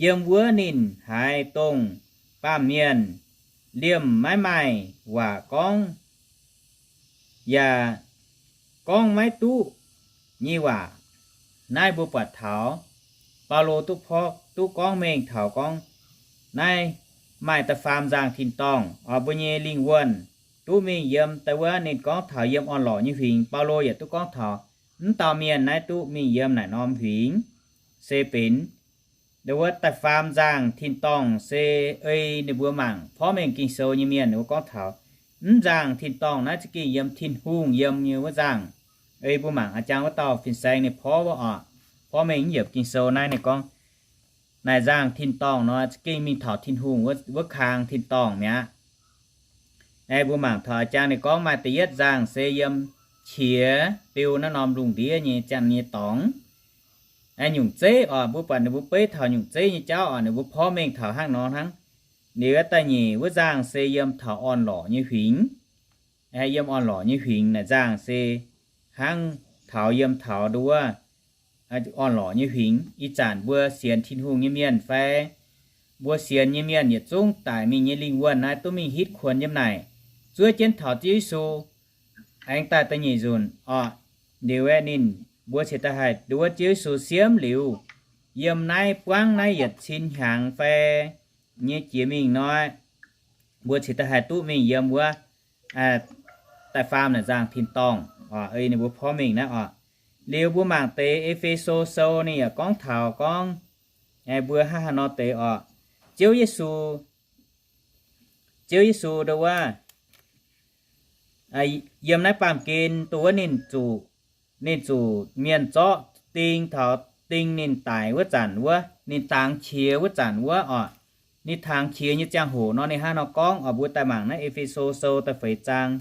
yiem wuov ninh haiz dongh baamh mienh liemh maiv maaih waac gorngv, yaac gorngv maiv duqv nyei waac. Naaiv mbuo buatc taux Baulo duqv porv, duqv gorngv mengh taux gorngv naaiv maaih da'faam nzangh tin-dorngh oix mbuo nyei lingh wuonh duqv mingh yiem da'wuov. Ninh gorngv taux yiem orn-lorqc nyei huingx. Baulo yaac duqv gorngv taux mv dauh mienh naaiv duqv mingh yiem naaic norm huingx se benx wuov da'faam nzangh tin-dorngh se ei ninh mbuo mangc porv mengh Ging-Sou nyei mienh ninh mbuo gorngv taux mv nzangh tin-dorngh naaiv za'gengh yiem Tin-Hungh yiem nyei wuov nzangh. Ei mbuo mangc a'jang wuov dauh fin-saeng ninh porv wuov oc, porv mengh mv yiemc Ging-Sou naaiv ninh gorngv naaic nzangh tin-dorngh nor za'gengh mingh taux Tin-Hungh wuov kang tin-dorngh mi'aqv. Ei mbuo mangc taux a'jang ninh gorngv maaih da'yietv nzangh se yiem qiex beu naaiv norm lungh ndiev nyei ziangh nyei dorngx. Nyungc zeiv oc, mbuo buatc ninh mbuo beiv taux nyungc zeiv nyei jauv oc, ninh mbuo porv mengh taux hnangv nor hnangv. Liuz da'nyeic wuov nzangh se yiem taux orn-lorqc nyei huingx. Yiem orn-lorqc nyei huingx naaic nzangh se hnangv taux yiem taux nduov orn-lorqc nyei huingx. Ih zanc mbuo sienx Tin-Hungh nyei mienh fai mbuo sienx nyei mienh yietc zungv daic mingh nyei lingh wuonh naaiv duqv mingh hitv kuonx yiem naaic, zuov jienv taux Ziouv Yesu aengx daaih da'nyeic nzunc oc. Liuz aeqv, ninh mbuo cingx daaih haih nduov Ziouv Yesu siemv liuz, yiem naaiv buangv naaiv yietc cin hnyangx fai nyei jiex mingh nor, mbuo cingx daaih haih duqv mingh yiem wuov da'faam naaic nzangh tin-dorngh oc. Ei ninh mbuo porv mengh naaiv oc. Liuz mbuo mangc deix E^fe^so Sou ninh yaac gorngv taux gorngv mbuo hnangv haaix nor deix oc. Ziouv Yesu, Ziouv Yesu nduov wuov, yiem naaiv baamh gen nduov wuov ninh zuqc, ninh zuqc mienh zorqv ding taux ding ninh daic wuov zanc wuov, ninh dangx qiex wuov zanc wuov oc. Ninh dangx qiex nyei ziangh hoc nor ninh hnangv haaix nor gorngv oc. Mbuo daaih mangc naaiv E^fe^so Sou da'feix zaang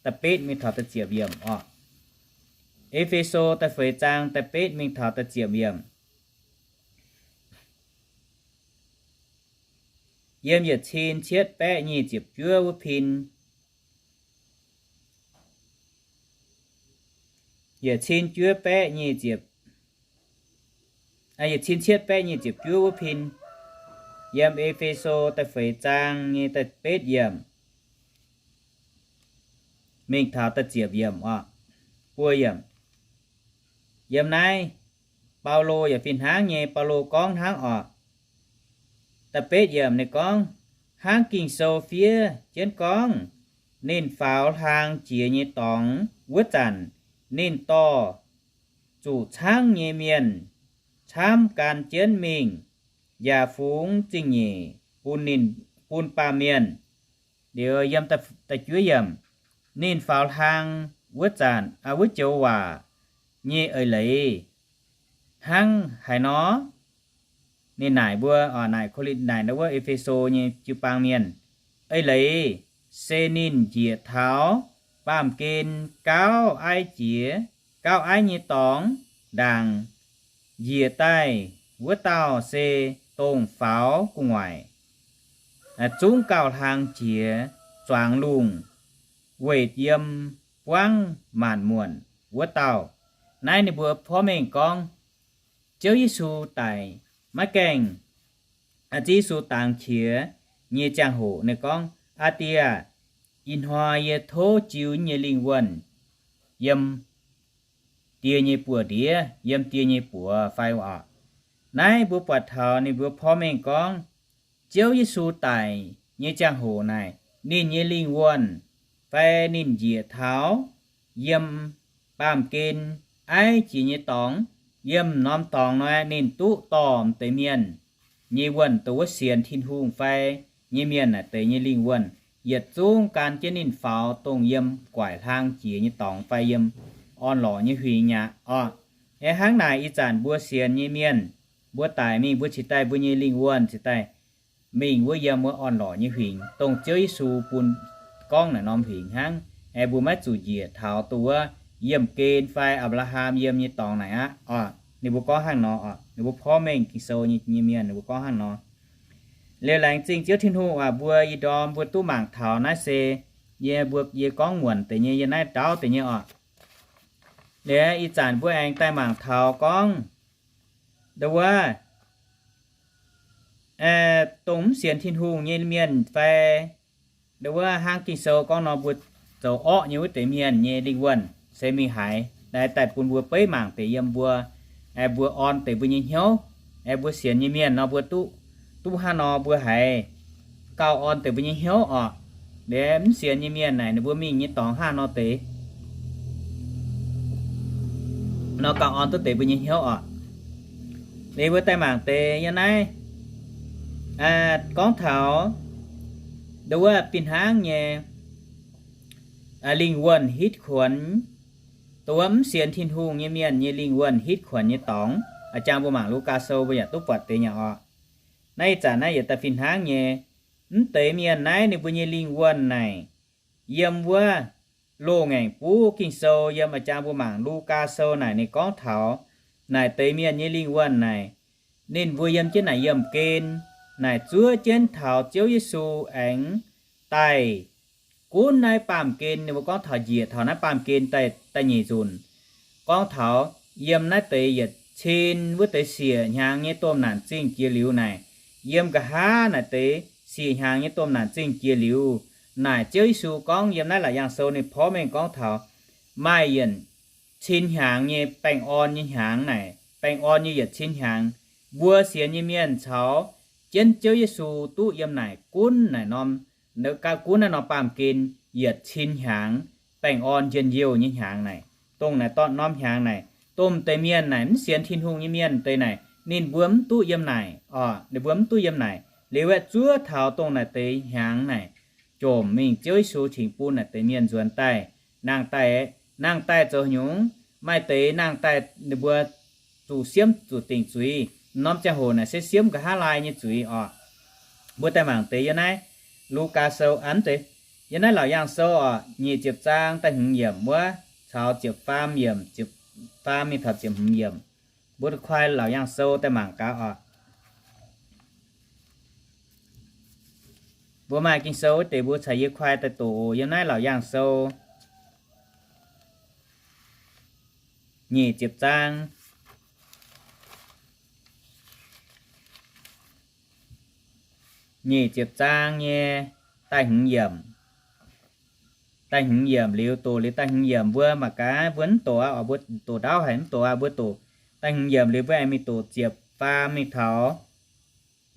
da'betv mingh taux da'ziepc yiemc oc. E^fe^so da'feix zaang da'betv mingh taux da'ziepc yiemc. Yiem yietc cin cietv baeqv nyic ziepc juov wuov pin, yietc cin juov baeqv nyic ziepc, yietc cin cietv baeqv nyic ziepc juov wuov pin, yiem E^fe^so da'feix zaang nyei da'betv yiemc mingh taux da'ziepc yiemc oc, buo yiemc. Yiem naaiv Baulo yaac fih hnangv nyei, Baulo gorngv hnangv oc. Da'betv yiemc ninh gorngv, hnangv Ging-Sou fiev jienv gorngv, Ninh faaux hlang jiex nyei dorngx wuov zanc, ninh dorh zuqc caangv nyei mienh camv gan jienv mingh, yaac fungx zingh nyeic bun ninh, bun baamh mienh. Liuz yiem da'juov yiemc, ninh faaux hlang wuov zanc, wuov joux waac nyei eix leiz hnangv haaix nor? Ninh naaic mbuo, naaic Ko^lin, naaic wuov E^fe^so nyei jiu-baang mienh, eix leiz se ninh njiec taux baamh gen gauh aiv jiex, gauh aiv nyei dorngx ndaangc. Njiec daaih wuov dauh se dongh faaux gu'nguaaic, zungv gauh hlang jiex zuangx lungh, weic yiem buangv maanc muonc wuov dauh. Naaiv ninh mbuo porv mengh gorngv Ziouv Yesu daic maiv gaengh, Ziouv Yesu dangx qiex nyei ziangh hoc ninh gorngv, Aa Die aah, ih hnoi yie tov jiu nyei lingh wuonh yiem Die nyei buoz-ndiev, yiem Die nyei buoz fai oc. Naaiv mbuo buatc taux ninh mbuo porv mengh gorngv Ziouv Yesu daic nyei ziangh hoc naaic, ninh nyei lingh wuonh fai ninh njiec taux yiem baamh gen aiv jiex nyei dorngx, yiem norm dorngx nor ninh duqv dorh deix mienh nyei wuonh, dongh wuov sienx Tin-Hungh fai nyei mienh naaic deix nyei lingh wuonh, yietc zungv gan jienv ninh faaux dongh yiem guaic hlang jiex nyei dorngx fai yiem orn-lorqc nyei huingx aqv oc. Aeqv, hnangv naaic ih zanc mbuo sienx nyei mienh, mbuo daic mingh mbuo cingx daaih mbuo nyei lingh wuonh cingx daaih mingh wuov yiem wuov orn-lorqc nyei huingx, dongh Ziouv Yesu bun gorngv naaic norm huingx hnangv. Aeqv, mbuo maiv zuqc njiec taux dongh wuov yiemh gen fai Apc^laa^ham yiem nyei dorngx naaic aqv oc. Ninh mbuo gorngv hnangv nor oc. Ninh mbuo porv mengh Ging-Sou nyei mienh ninh mbuo gorngv hnangv nor. Liuz laengz zingh Ziouv Tin-Hungh aac, mbuo ih ndorm mbuo duqv mangc taux naaiv se yie mbuo, yie gorngv muonc deix nyei, yie naaiv ndauv deix nyei oc. Liuz ih zanc mbuo aengx daaih mangc taux gorngv ndongh wuov, dongh mv sienx Tin-Hungh nyei mienh fai ndongh wuov hnangv Ging-Sou gorngv nor mbuo zoux orqv nyei wuov deix mienh nyei lingh wuonh se mingh haaix. Naaiv daaih bun mbuo beiv mangc deix yiem mbuo, mbuo orn deix mbuo nyei hnyouv. Mbuo sienx nyei mienh nor mbuo duqv, duqv hnangv nor mbuo haiz gauh orn deix mbuo nyei hnyouv oc. Liuz mv sienx nyei mienh naaic ninh mbuo mingh nyei dorngx hnangv nor deix nor gauh orn duqv deix mbuo nyei hnyouv oc. Liuz mbuo daaih mangc deix yiem naaiv gorngv taux ndongh wuov fih hnangv nyei lingh wuonh hitv kuonx, dongh wuov mv sienx Tin-Hungh nyei mienh nyei lingh wuonh hitv kuonx nyei dorngx. A'jang mbuo mangc Lugaa Sou mbuo yaac duqv buatc deix nyei oc. Naaiv ih zanc naaiv yietc daaih fih hnangv nyei, mv deix mienh naaiv ninh mbuo nyei lingh wuonh naaic, yiem wuov loz-ngaengc buv Ging-Sou, yiem a'jang mbuo mangc Lugaa Sou naaic ninh gorngv taux naaic deix mienh nyei lingh wuonh naaic, ninh mbuo yiem jienv naaic yiemh gen naaic zuov jienv taux Ziouv Yesu aengx daaih gunv naaiv baamh gen. Ninh mbuo gorngv taux njiec taux naaiv baamh gen daaih, da'nyeic nzunc, gorngv taux yiem naaiv deix yietc cin wuov deix siec hnyangx nyei domh naanc zingh jiex liuz naaic, yiem nqa'haav naaic deix siec hnyangx nyei domh naanc zingh jiex liuz naaic, Ziouv Yesu gorngv yiem naaiv Laauc Yaangh Sou ninh porv mengh gorngv taux maaih yietc cin hnyangx nyei baengh orn nyei hnyangx naaic, baengh orn nyei yietc cin hnyangx, mbuo sienx nyei mienh caux jienv Ziouv Yesu duqv yiem naaic gunv naaic norm, gunv naaiv norm baamh gen yietc cin hnyangx, baengh orn njien-youh nyei hnyangx naaic. Dongh naaic dorh norm hnyangx naaic, domh deix mienh naaic, mv sienx Tin-Hungh nyei mienh deix naaic, ninh mbuo mv duqv yiem naaic oc. Ninh mbuo mv duqv yiem naaic. Liuz aeqv, zuov taux dongh naaic deix hnyangx naaic jomc mingh, Ziouv Yesu cingx bun naaic deix mienh nzuonx daaih, nangh daaih, nangh daaih zoux nyungc, maaih deix nangh daaih ninh mbuo zuqc siemv zuqc dingc zuiz. Norm ziangh hoc naaic se siemv nqa'haav laai nyei zuiz oc. Mbuo daaih mangc deix yiem naaiv Lugaa Sou, aa, mv zeiz, yiem naaiv Laauc Yaangh Sou oc, nyic ziepc zaang da'hmz yiemc wuov caux ziepc faam yiemc, ziepc faam mingh taux ziepc hmz yiemc. Mbuo koi Laauc Yaangh Sou daaih mangc gaax oc. Mbuo maaih Ging-Sou wuov deix mbuo caux yie koi daaih doqc oc. Yiem naaiv Laauc Yaangh Sou nyic ziepc zaang, nyic ziepc zaang nyei da'hmz yiemc. Da'hmz yiemc liuz, doqc liuz da'hmz yiemc mbuo mangc gaax, mbuo mv doqc aqv oc, mbuo doqc ndaauv haic mv doqc aqv, mbuo doqc da'hmz yiemc liuz mbuo aengx mingh doqc ziepc faam mingh taux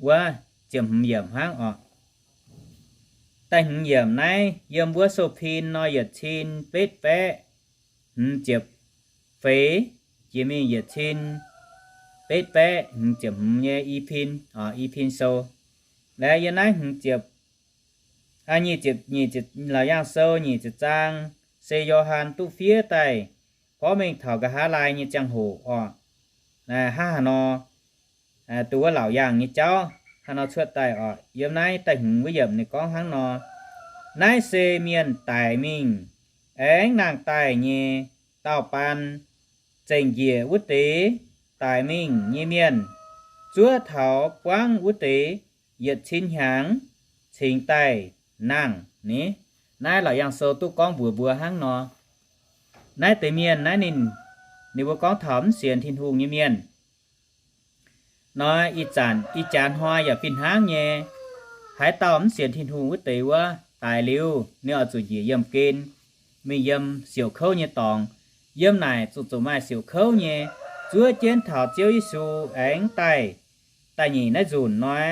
wuov ziepc hmz yiemc hnangv oc. da'hmz yiemc naaiv yiem wuov sou-pin nor yietc cin betv baeqv hmz ziepc feix jiex mingh yietc cin betv baeqv hmz ziepc hmz nyei i pin, i pin sou. Laaix yiem naaiv hmz ziepc, nyic ziepc, nyic ziepc, Laauc Yaangh Sou nyic ziepc zaang se Yo^han duqv fiev daaih gorngv mengh taux nqa'haav laai nyei ziangh hoc oc. Hnangv haaix nor, dongh wuov Laauc Yaangh nyei jauv haaix nor cuotv daaih oc. Yiem naaiv da'hmz wuov yiemc ninh gorngv hnangv nor, naaiv se mienh daic mingh aengx nangh daaih nyei daauh baan, zengc njiec wuov deix daic mingh nyei mienh zuov taux buangv wuov deix yietc cin hnyangx cingx daaih nangh ni. Naaiv Laauc Yaangh Sou duqv gorngv mbuox mbuo hnangv nor. Naaiv deix mienh naaiv ninh, ninh mbuo gorngv taux mv sienx Tin-Hungh nyei mienh. Nor ih zanc ih jaax hnoi yaac fih hnangv nyei, haaix dauh mv sienx Tin-Hungh wuov deix wuov, daic liuz ninh oix zuqc njiec yiemh gen, mingh yiem siouc kouv nyei dorngx. Yiem naaic zuqc zuqc maaih siouc kouv nyei, zuov jienv taux Ziouv Yesu aengx daaih da'nyeic naaiv nzunc nor,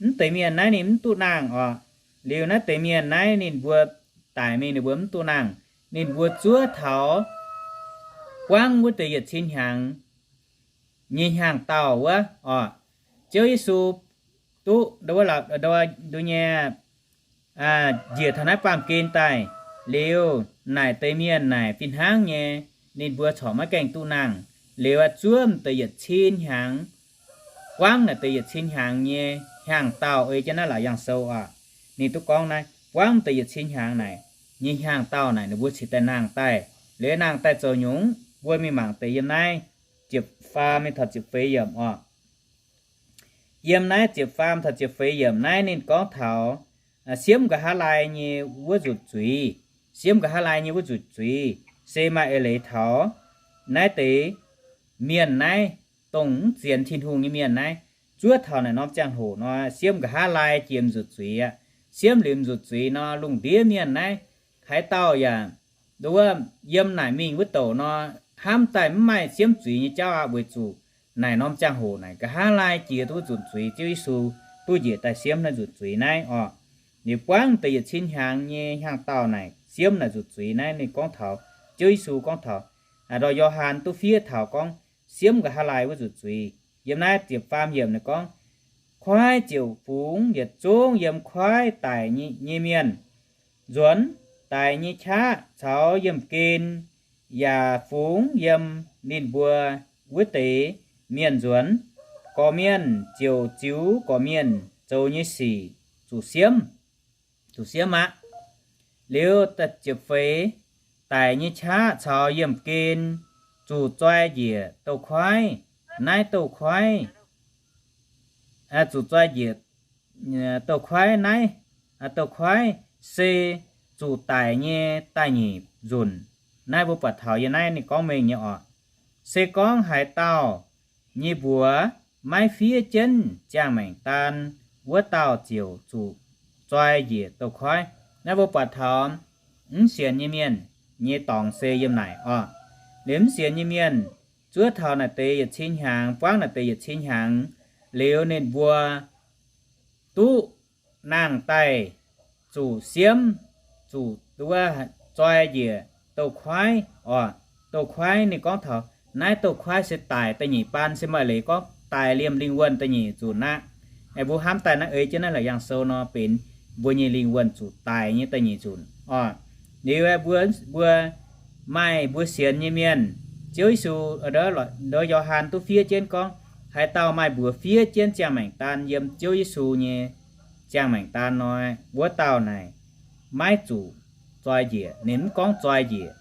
mv deix mienh naaiv ninh mv duqv nangh oc. Liuz naaiv deix mienh naaiv ninh mbuo daic mingh ninh mbuo mv duqv nangh. Ninh mbuo zuov taux buangv wuov deix yietc cin hnyangx nyei hnyangx-daauh wuov oc. Ziouv Yesu duqv nduov nyei njiec taux naaiv baamh gen daaih liuz, naaic deix mienh naaic fih hnangv nyei, ninh mbuo corc maiv gaengh duqv nangh. Liuz zuov m'deix yietc cin hnyangx, buangv naaic deix yietc cin hnyangx nyei hnyangx-daauh. Ei jienv naaiv Laauc Yaangh Sou oc, ninh duqv gorngv naaiv buangv deix yietc cin hnyangx naaic nyei hnyangx-daauh naaic ninh mbuo cingx daaih nangh daaih. Liuz nangh daaih zoux nyungc, mbuo mingh mangc deix yiem naaiv ziepc faam mingh taux ziepc feix yiemc oc. Yiem naaiv ziepc faam taux ziepc feix yiemc naaiv ninh gorngv taux siemv nqa'haav laai nyei wuov nzutc zuiz. Siemv nqa'haav laai nyei wuov nzutc zuiz se maaih eix leiz taux naaiv deix mienh naaiv, dongh mv sienx Tin-Hungh nyei mienh naaiv, zuov taux naaic norm ziangh hoc nor siemv nqa'haav laai jiex nzutc zuiz aqv. Siemv liuz nzutc zuiz nor, lungh ndiev mienh naaiv haaix dauh yaac nduov yiem naaic mingh wuov douc nor, hnamv daaih mv maaih siemv zuiz nyei jauv aqv. Weic zuqc naaic norm ziangh hoc naaic nqa'haav laai jiex duqv nzutc zuiz, Ziouv Yesu duqv njiec daaih siemv naaiv nzutc zuiz naaiv oc. Liuz buangv deix yietc cin hnyangx nyei hnyangx-daauh naaic siemv naaic nzutc zuiz naaiv ninh gorngv taux, Ziouv Yesu gorngv taux, ndortv Yo^han duqv fiev taux gorngv siemv nqa'haav laai wuov nzutc zuiz. Yiem naaiv ziepc faam yiemc ninh gorngv, Kuaaiv ziouc fungx yietc zungv yiem kuaaiv daic nyei mienh nzuonx, daic nyei qaqv caux yiemh gen yaac fungx yiem ninh mbuo wuov deix mienh nzuonx. Gorqv-mienh ziouc ziux gorqv-mienh zoux nyei sic zuqc siemv, zuqc siemv aqv. Liuz ziepc feix, daic nyei qaqv caux yiemh gen zuqc zoi njiec douz-koiv. Naaiv douz-koiv zuqc zoi njiec douz-koiv naaiv, douz-koiv se zuqc daic nyei da'nyeic nzunc. Naaiv mbuo buatc taux yiem naaiv ninh gorngv mengh nyei oc. Se gorngv haaix dauh nyei mbuox maiv fiev jienv ziangh maengc daan, wuov dauh ziouc zuqc zoi njiec douz-koiv. Naaiv mbuo buatc taux mv sienx nyei mienh nyei dorngx se yiem naaic oc. Liuz mv sienx nyei mienh zuov taux naaic deix yietc cin hnyangx, buangv naaic deix yietc cin hnyangx liuz ninh mbuo duqv nangh daaih zuqc siemv, zuqc wuov zoi njiec douz-koiv oc. Douz-koiv ninh gorngv taux naaiv douz-koiv se daic da'nyeic baan, se maaih leiz gorngv daic liemh lingh wuonh da'nyeic nzunc aqv. Mbuo hnamv daaih naaiv ei jienv naaiv Laauc Yaangh Sou nor benx mbuo nyei lingh wuonh zuqc daic nyei da'nyeic nzunc oc. Liuz mbuo, mbuo maaih mbuo sienx nyei mienh, Ziouv Yesu, ndortv Yo^han duqv fiev jienv gorngv, haaix dauh maaih mbuox fiev jienv ziangh maengc daan yiem Ziouv Yesu nyei ziangh maengc daan nor, wuov dauh naaic maiv zuqc zoi njiec. Ninh mv gorngv zoi njiec.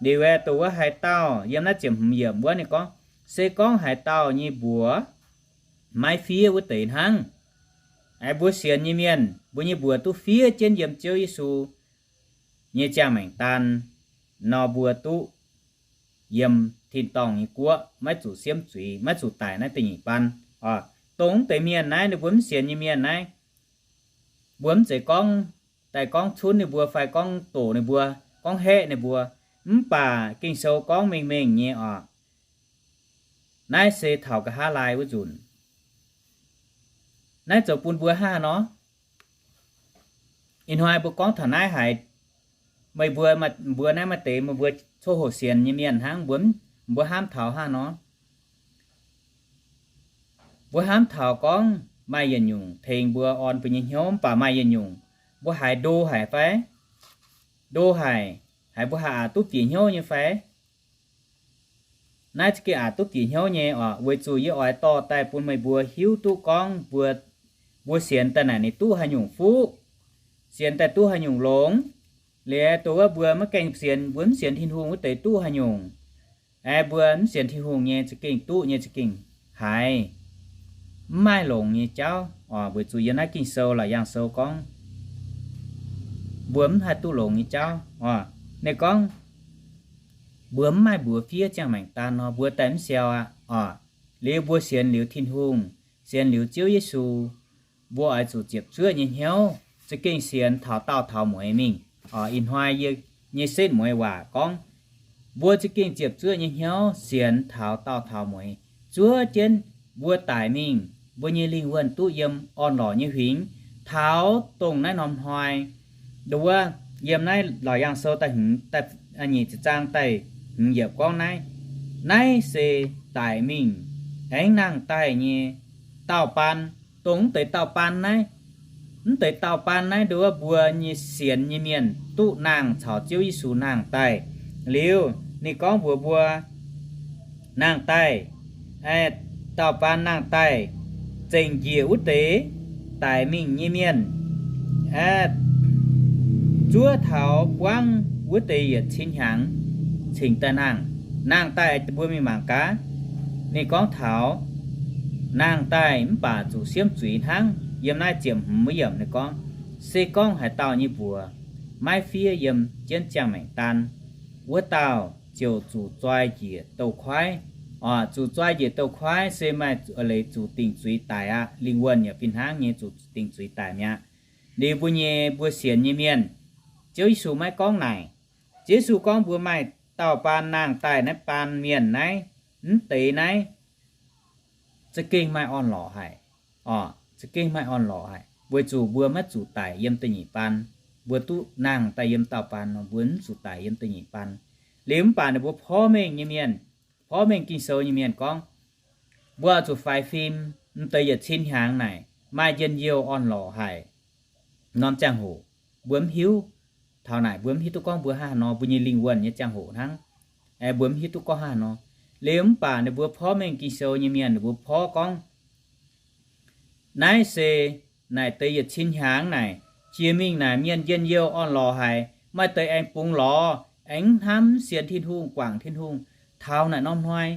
Liuz aeqv, dongh wuov haaix dauh, yiem naaiv ziepc hmz yiemc wuov ninh gorngv, se gorngv haaix dauh nyei mbuox maiv fiev wuov deix hnangv. Aeqv, mbuo sienx nyei mienh, mbuo nyei mbuox duqv fiev jienv yiem Ziouv Yesu nyei ziangh maengc daan nor, mbuo duqv yiem tin-dorngh nyei guoqv, maiv zuqc siemv zuiz, maiv zuqc daic naaiv da'nyeic baan. Dongh mv deix mienh naaiv, ninh mbuo mv sienx nyei mienh naaiv, mbuo mv zeiz gorngv daaih gorngv cunv ninh mbuo fai gorngv doqc ninh mbuo, gorngv haeqv ninh mbuo. Mv baac Ging-Sou gorngv mengh mengh nyei oc. Naaiv se taux nqa'haav laai wuov nzunc. Naaiv zoux bun mbuo hnangv haaix nor? Ih hnoi mbuo gorngv taux naaiv haic, meih mbuo, mbuo naaiv maaih deix meih mbuo coqv hoqc sienx nyei mienh hnangv, mbuo, mbuo hnamv taux hnangv nor. Mbuo hnamv taux gorngv maaih yietc nyungc tengx mbuo orn mbuo nyei hnyouv, mv baac maaih yietc nyungc mbuo haiz ndo haic fai? Ndo haic, haiz mbuo haih aqc duqv bieqc hnyouv nyei fai? Naaiv za'gengh aqc duqv bieqc hnyouv nyei oc, weic zuqc yie oix dorh daaih bun meih mbuo hiuv duqv gorngv mbuo, mbuo sienx daaih naaic ninh duqv haaix nyungc fuqv, sienx daaih duqv haaix nyungc longx. Liuz dongh wuov mbuo maiv gaengh sienx, mbuo mv sienx Tin-Hungh wuov deix duqv haaix nyungc. Aeqv, mbuo mv sienx Tin-Hungh nyei za'gengh duqv nyei za'gengh haiz mv maaih longx nyei jauv oc, weic zuqc yiem naaiv Ging-Sou, Laauc Yaangh Sou gorngv mbuo mv haih duqv longx nyei jauv oc. Ninh gorngv mbuo mv maaih mbuox fiev ziangh maengc daan nor, mbuo daaih mv siou aqv oc. Liuz mbuo sienx liuz Tin-Hungh, sienx liuz Ziouv Yesu, mbuo oix zuqc ziepc zuoqv nyei hnyouv, za'gengh sienx taux daauh taux mueiz mingh oc. Ih hnoi yie nyei setv mueiz waac gorngv, mbuo za'gengh ziepc zuoqv nyei hnyouv sienx taux daauh taux mueiz, zuov jienv mbuo daic mingh, mbuo nyei lingh wuonh duqv yiem orn-lorqc nyei huingx, taux dongh naaiv norm hnoi, nduov, yiem naaiv Laauc Yaangh Sou da'hmz, nyic ziepc zaang da'hmz yiemc gorngv naaiv, naaiv se daic mingh aengx nangh daaih nyei daauh baan. Dongh mv deix daauh baan naaiv, mv deix daauh baan naaiv nduov mbuo nyei sienx nyei mienh duqv nangh caux Ziouv Yesu nangh daaih. Liuz ninh gorngv mbuox mbuo, nangh daaih, daauh baan nangh daaih, zengc njiec wuov deix daic mingh nyei mienh, zuov taux buangv wuov deix yietc cin hnyangx cingx daaih nangh. Nangh daaih mbuo mingh mangc gaax. Ninh gorngv taux nangh daaih mv baac zuqc siemv zuiz hnangv. Yiem naaiv ziepc hmz wuov yiemc ninh gorngv, se gorngv haaix dauh nyei mbuox maiv fiev yiem jienv ziangh maengc daan, wuov dauh ziouc zuqc zoi njiec douz-koiv. Oc, zuqc zoi njiec douz-koiv se maaih leiz zuqc dingc zuiz daic aqv. Lingh wuonh yaac fih hnangv nyei zuqc dingc zuiz daic mi'aqv. Liuz mbuo nyei, mbuo sienx nyei mienh, Ziouv Yesu maiv gorngv naaic. Ziouv Yesu gorngv mbuo maaih daauh baan nangh daaih naaiv baan mienh naaiv, mv deix naaiv za'gengh maaih orn-lorqc haic. Oc, za'gengh maaih orn-lorqc haic, weic zuqc mbuo maiv zuqc daic yiem da'nyeic baan. Mbuo duqv nangh daaih yiem daauh baan nor, mbuo mv zuqc daic yiem da'nyeic baan. Liuz mv baac ninh mbuo porv mengh nyei mienh, porv mengh Ging-Sou nyei mienh gorngv, mbuo oix zuqc faix fim, mv deix yietc cin hnyangx naaic maaih njien-youh orn-lorqc haic. Norm ziangh hoc mbuo mv hiuv. Taux naaic mbuo mv hiuv duqv gorngv mbuo hnangv haaix nor, mbuo nyei lingh wuonh nyei ziangh hoc hnangv. Aeqv, mbuo mv hiuv duqv gorngv hnangv haaix nor. Liuz mv baac ninh mbuo porv mengh Ging-Sou nyei mienh ninh mbuo porv gorngv, naaiv se naaic deix yietc cin hnyangx naaic, jiex mingh naaic mienh njien-youh orn-lorqc haic, maaih deix aengx bungx lorz, aengx hnamv sienx Tin-Hungh, guangc Tin-Hungh. Taux naaic norm hnoi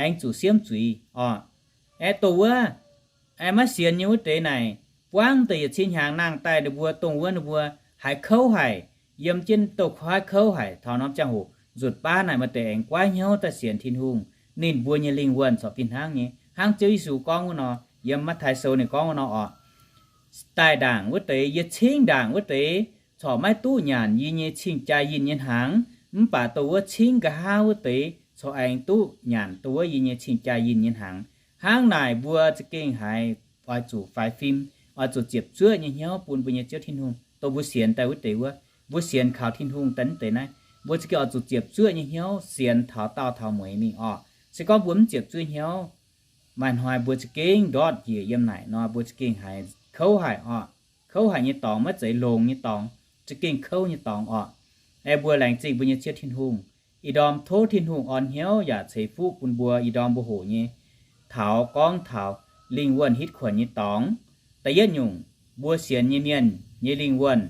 aengx zuqc siemv zuiz oc. Aeqv, dongh wuov aengx maiv sienx nyei wuov deix naaic, buangv deix yietc cin hnyangx nangh daaih ninh mbuo dongh wuov ninh mbuo haiz kouv haic, yiem jienv douz-koiv kouv haic. Taux norm ziangh hoc nzutc baav naaic maaih deix aengx goiv hnyouv daaih sienx Tin-Hungh, ninh mbuo nyei lingh wuonh corc fih hnangv nyei, hnangv Ziouv Yesu gorngv wuov nor, yiem Matv^tai Sou ninh gorngv wuov nor oc. Daaih ndaangc wuov deix, yietc cingv ndaangc wuov deix corc maiv duqv nyanc yie nyei cing-jaa yinh nyei hnaangx, mv baac dongh wuov cingv nqa'haav wuov deix corc aengx duqv nyanc dongh wuov yie nyei cing-jaa yinh nyei hnaangx. Hnangv naaic mbuo za'gengh haiz oix zuqc faix fim, oix zuqc ziepc zuoqv nyei hnyouv bun mbuo nyei Ziouv Tin-Hungh, dongh mbuo sienx daaih wuov deix wuov. Mbuo sienx kaux Tin-Hungh daaih wuov deix naaiv, mbuo za'gengh oix zuqc ziepc zuoqv nyei hnyouv sienx taux daauh taux mueiz mingh oc. Se gorngv mbuo mv ziepc zuoqv hnyouv, maaih hnoi mbuo za'gengh ndortv njiec yiem naaic nor, mbuo za'gengh haiz kouv haic oc. Kouv haic nyei dorngx, maiv zeiz longx nyei dorngx, za'gengh kouv nyei dorngx oc. Aeqv, mbuo laengz zingh mbuo nyei Ziouv Tin-Hungh. Ih ndorm tov Tin-Hungh orn hnyouv yaac ceix fuqv bun mbuo ih ndorm mbuo hoqc nyei, taux gorngv taux lingh wuonh hitv kuonx nyei dorngx. Da'yietv nyungc, mbuo sienx nyei mienh nyei lingh wuonh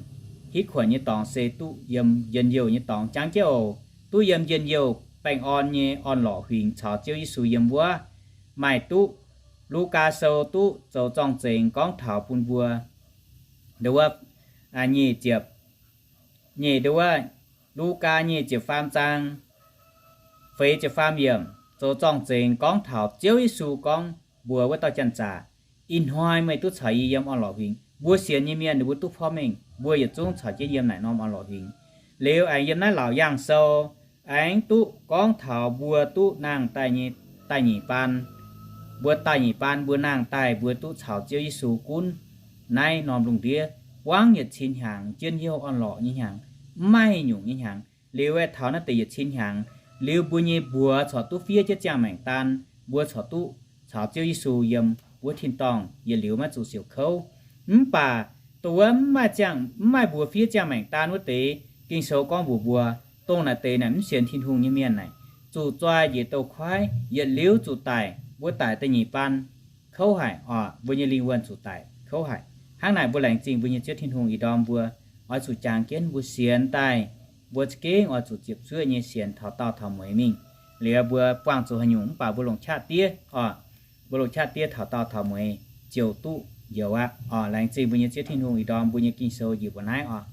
hitv kuonx nyei dorngx se duqv yiem njien-youh nyei dorngx. Jangx jienv oc, duqv yiem njien-youh baengh orn nyei orn-lorqc huingx caux Ziouv Yesu yiem wuov. Maaih duqv Lugaa Sou duqv zoux zorng-zengx gorngv taux bun mbuo, nduov, nyic ziepc, nyic, nduov, Lugaa nyic ziepc faam zaang, feix ziepc faam yiemc zoux zorng-zengx gorngv taux Ziouv Yesu gorngv mbuox wuov dauh janx-zaqc, ih hnoi meih duqv caux yie yiem orn-lorqc huingx. Mbuo sienx nyei mienh ninh mbuo duqv porv mengh mbuo yietc zungv caux jienv yiem naaic norm orn-lorqc huingx. Liuz aengx yiem naaiv Laauc Yaangh Sou aengx duqv gorngv taux mbuo duqv nangh daaih nyei da'nyeic baan. Mbuo da'nyeic baan mbuo nangh daaih mbuo duqv caux Ziouv Yesu gunv naaiv norm lungh ndiev. buangv yietc cin hnyangx, jienv hnyouv orn-lorqc nyei hnyangx, mv maaih nyungc nyei hnyangx. Liuz aeqv, taux naaiv deix yietc cin hnyangx, liuz mbuo nyei mbuox corc duqv fiev jienv ziangh maengc daan, mbuo corc duqv caux Ziouv Yesu yiem wuov tin-dorngh yietc liuz maiv zuqc siouc kouv. Mv baac dongh wuov mv maaih ziangh, mv maaih mbuox fiev ziangh maengc daan wuov deix, Ging-Sou gorngv mbuox mbuo, dongh naaic deix naaic mv sienx Tin-Hungh nyei mienh naaic, zuqc zoi njiec douz-koiv, yietc liuz zuqc daic, mbuo daic da'nyeic baan kouv haic oc. Mbuo nyei lingh wuonh zuqc daic kouv haic. Hnangv naaic mbuo laengz zingh mbuo nyei Ziouv Tin-Hungh ih ndorm mbuo oix zuqc jangx jienv mbuo sienx daaih, mbuo za'gengh oix zuqc ziepc zuoqv nyei sienx taux daauh taux mueiz mingh. Liuz mbuo buangh zuqc haaix nyungc mv baac mbuo longc qaqv diev oc. Mbuo longc qaqv diev taux daauh taux mueiz ziouc duqv njoux aqv oc. Laengz zingh mbuo nyei Ziouv Tin-Hungh ih ndorm mbuo nyei Ging-Sou njiec mbuo naaiv oc.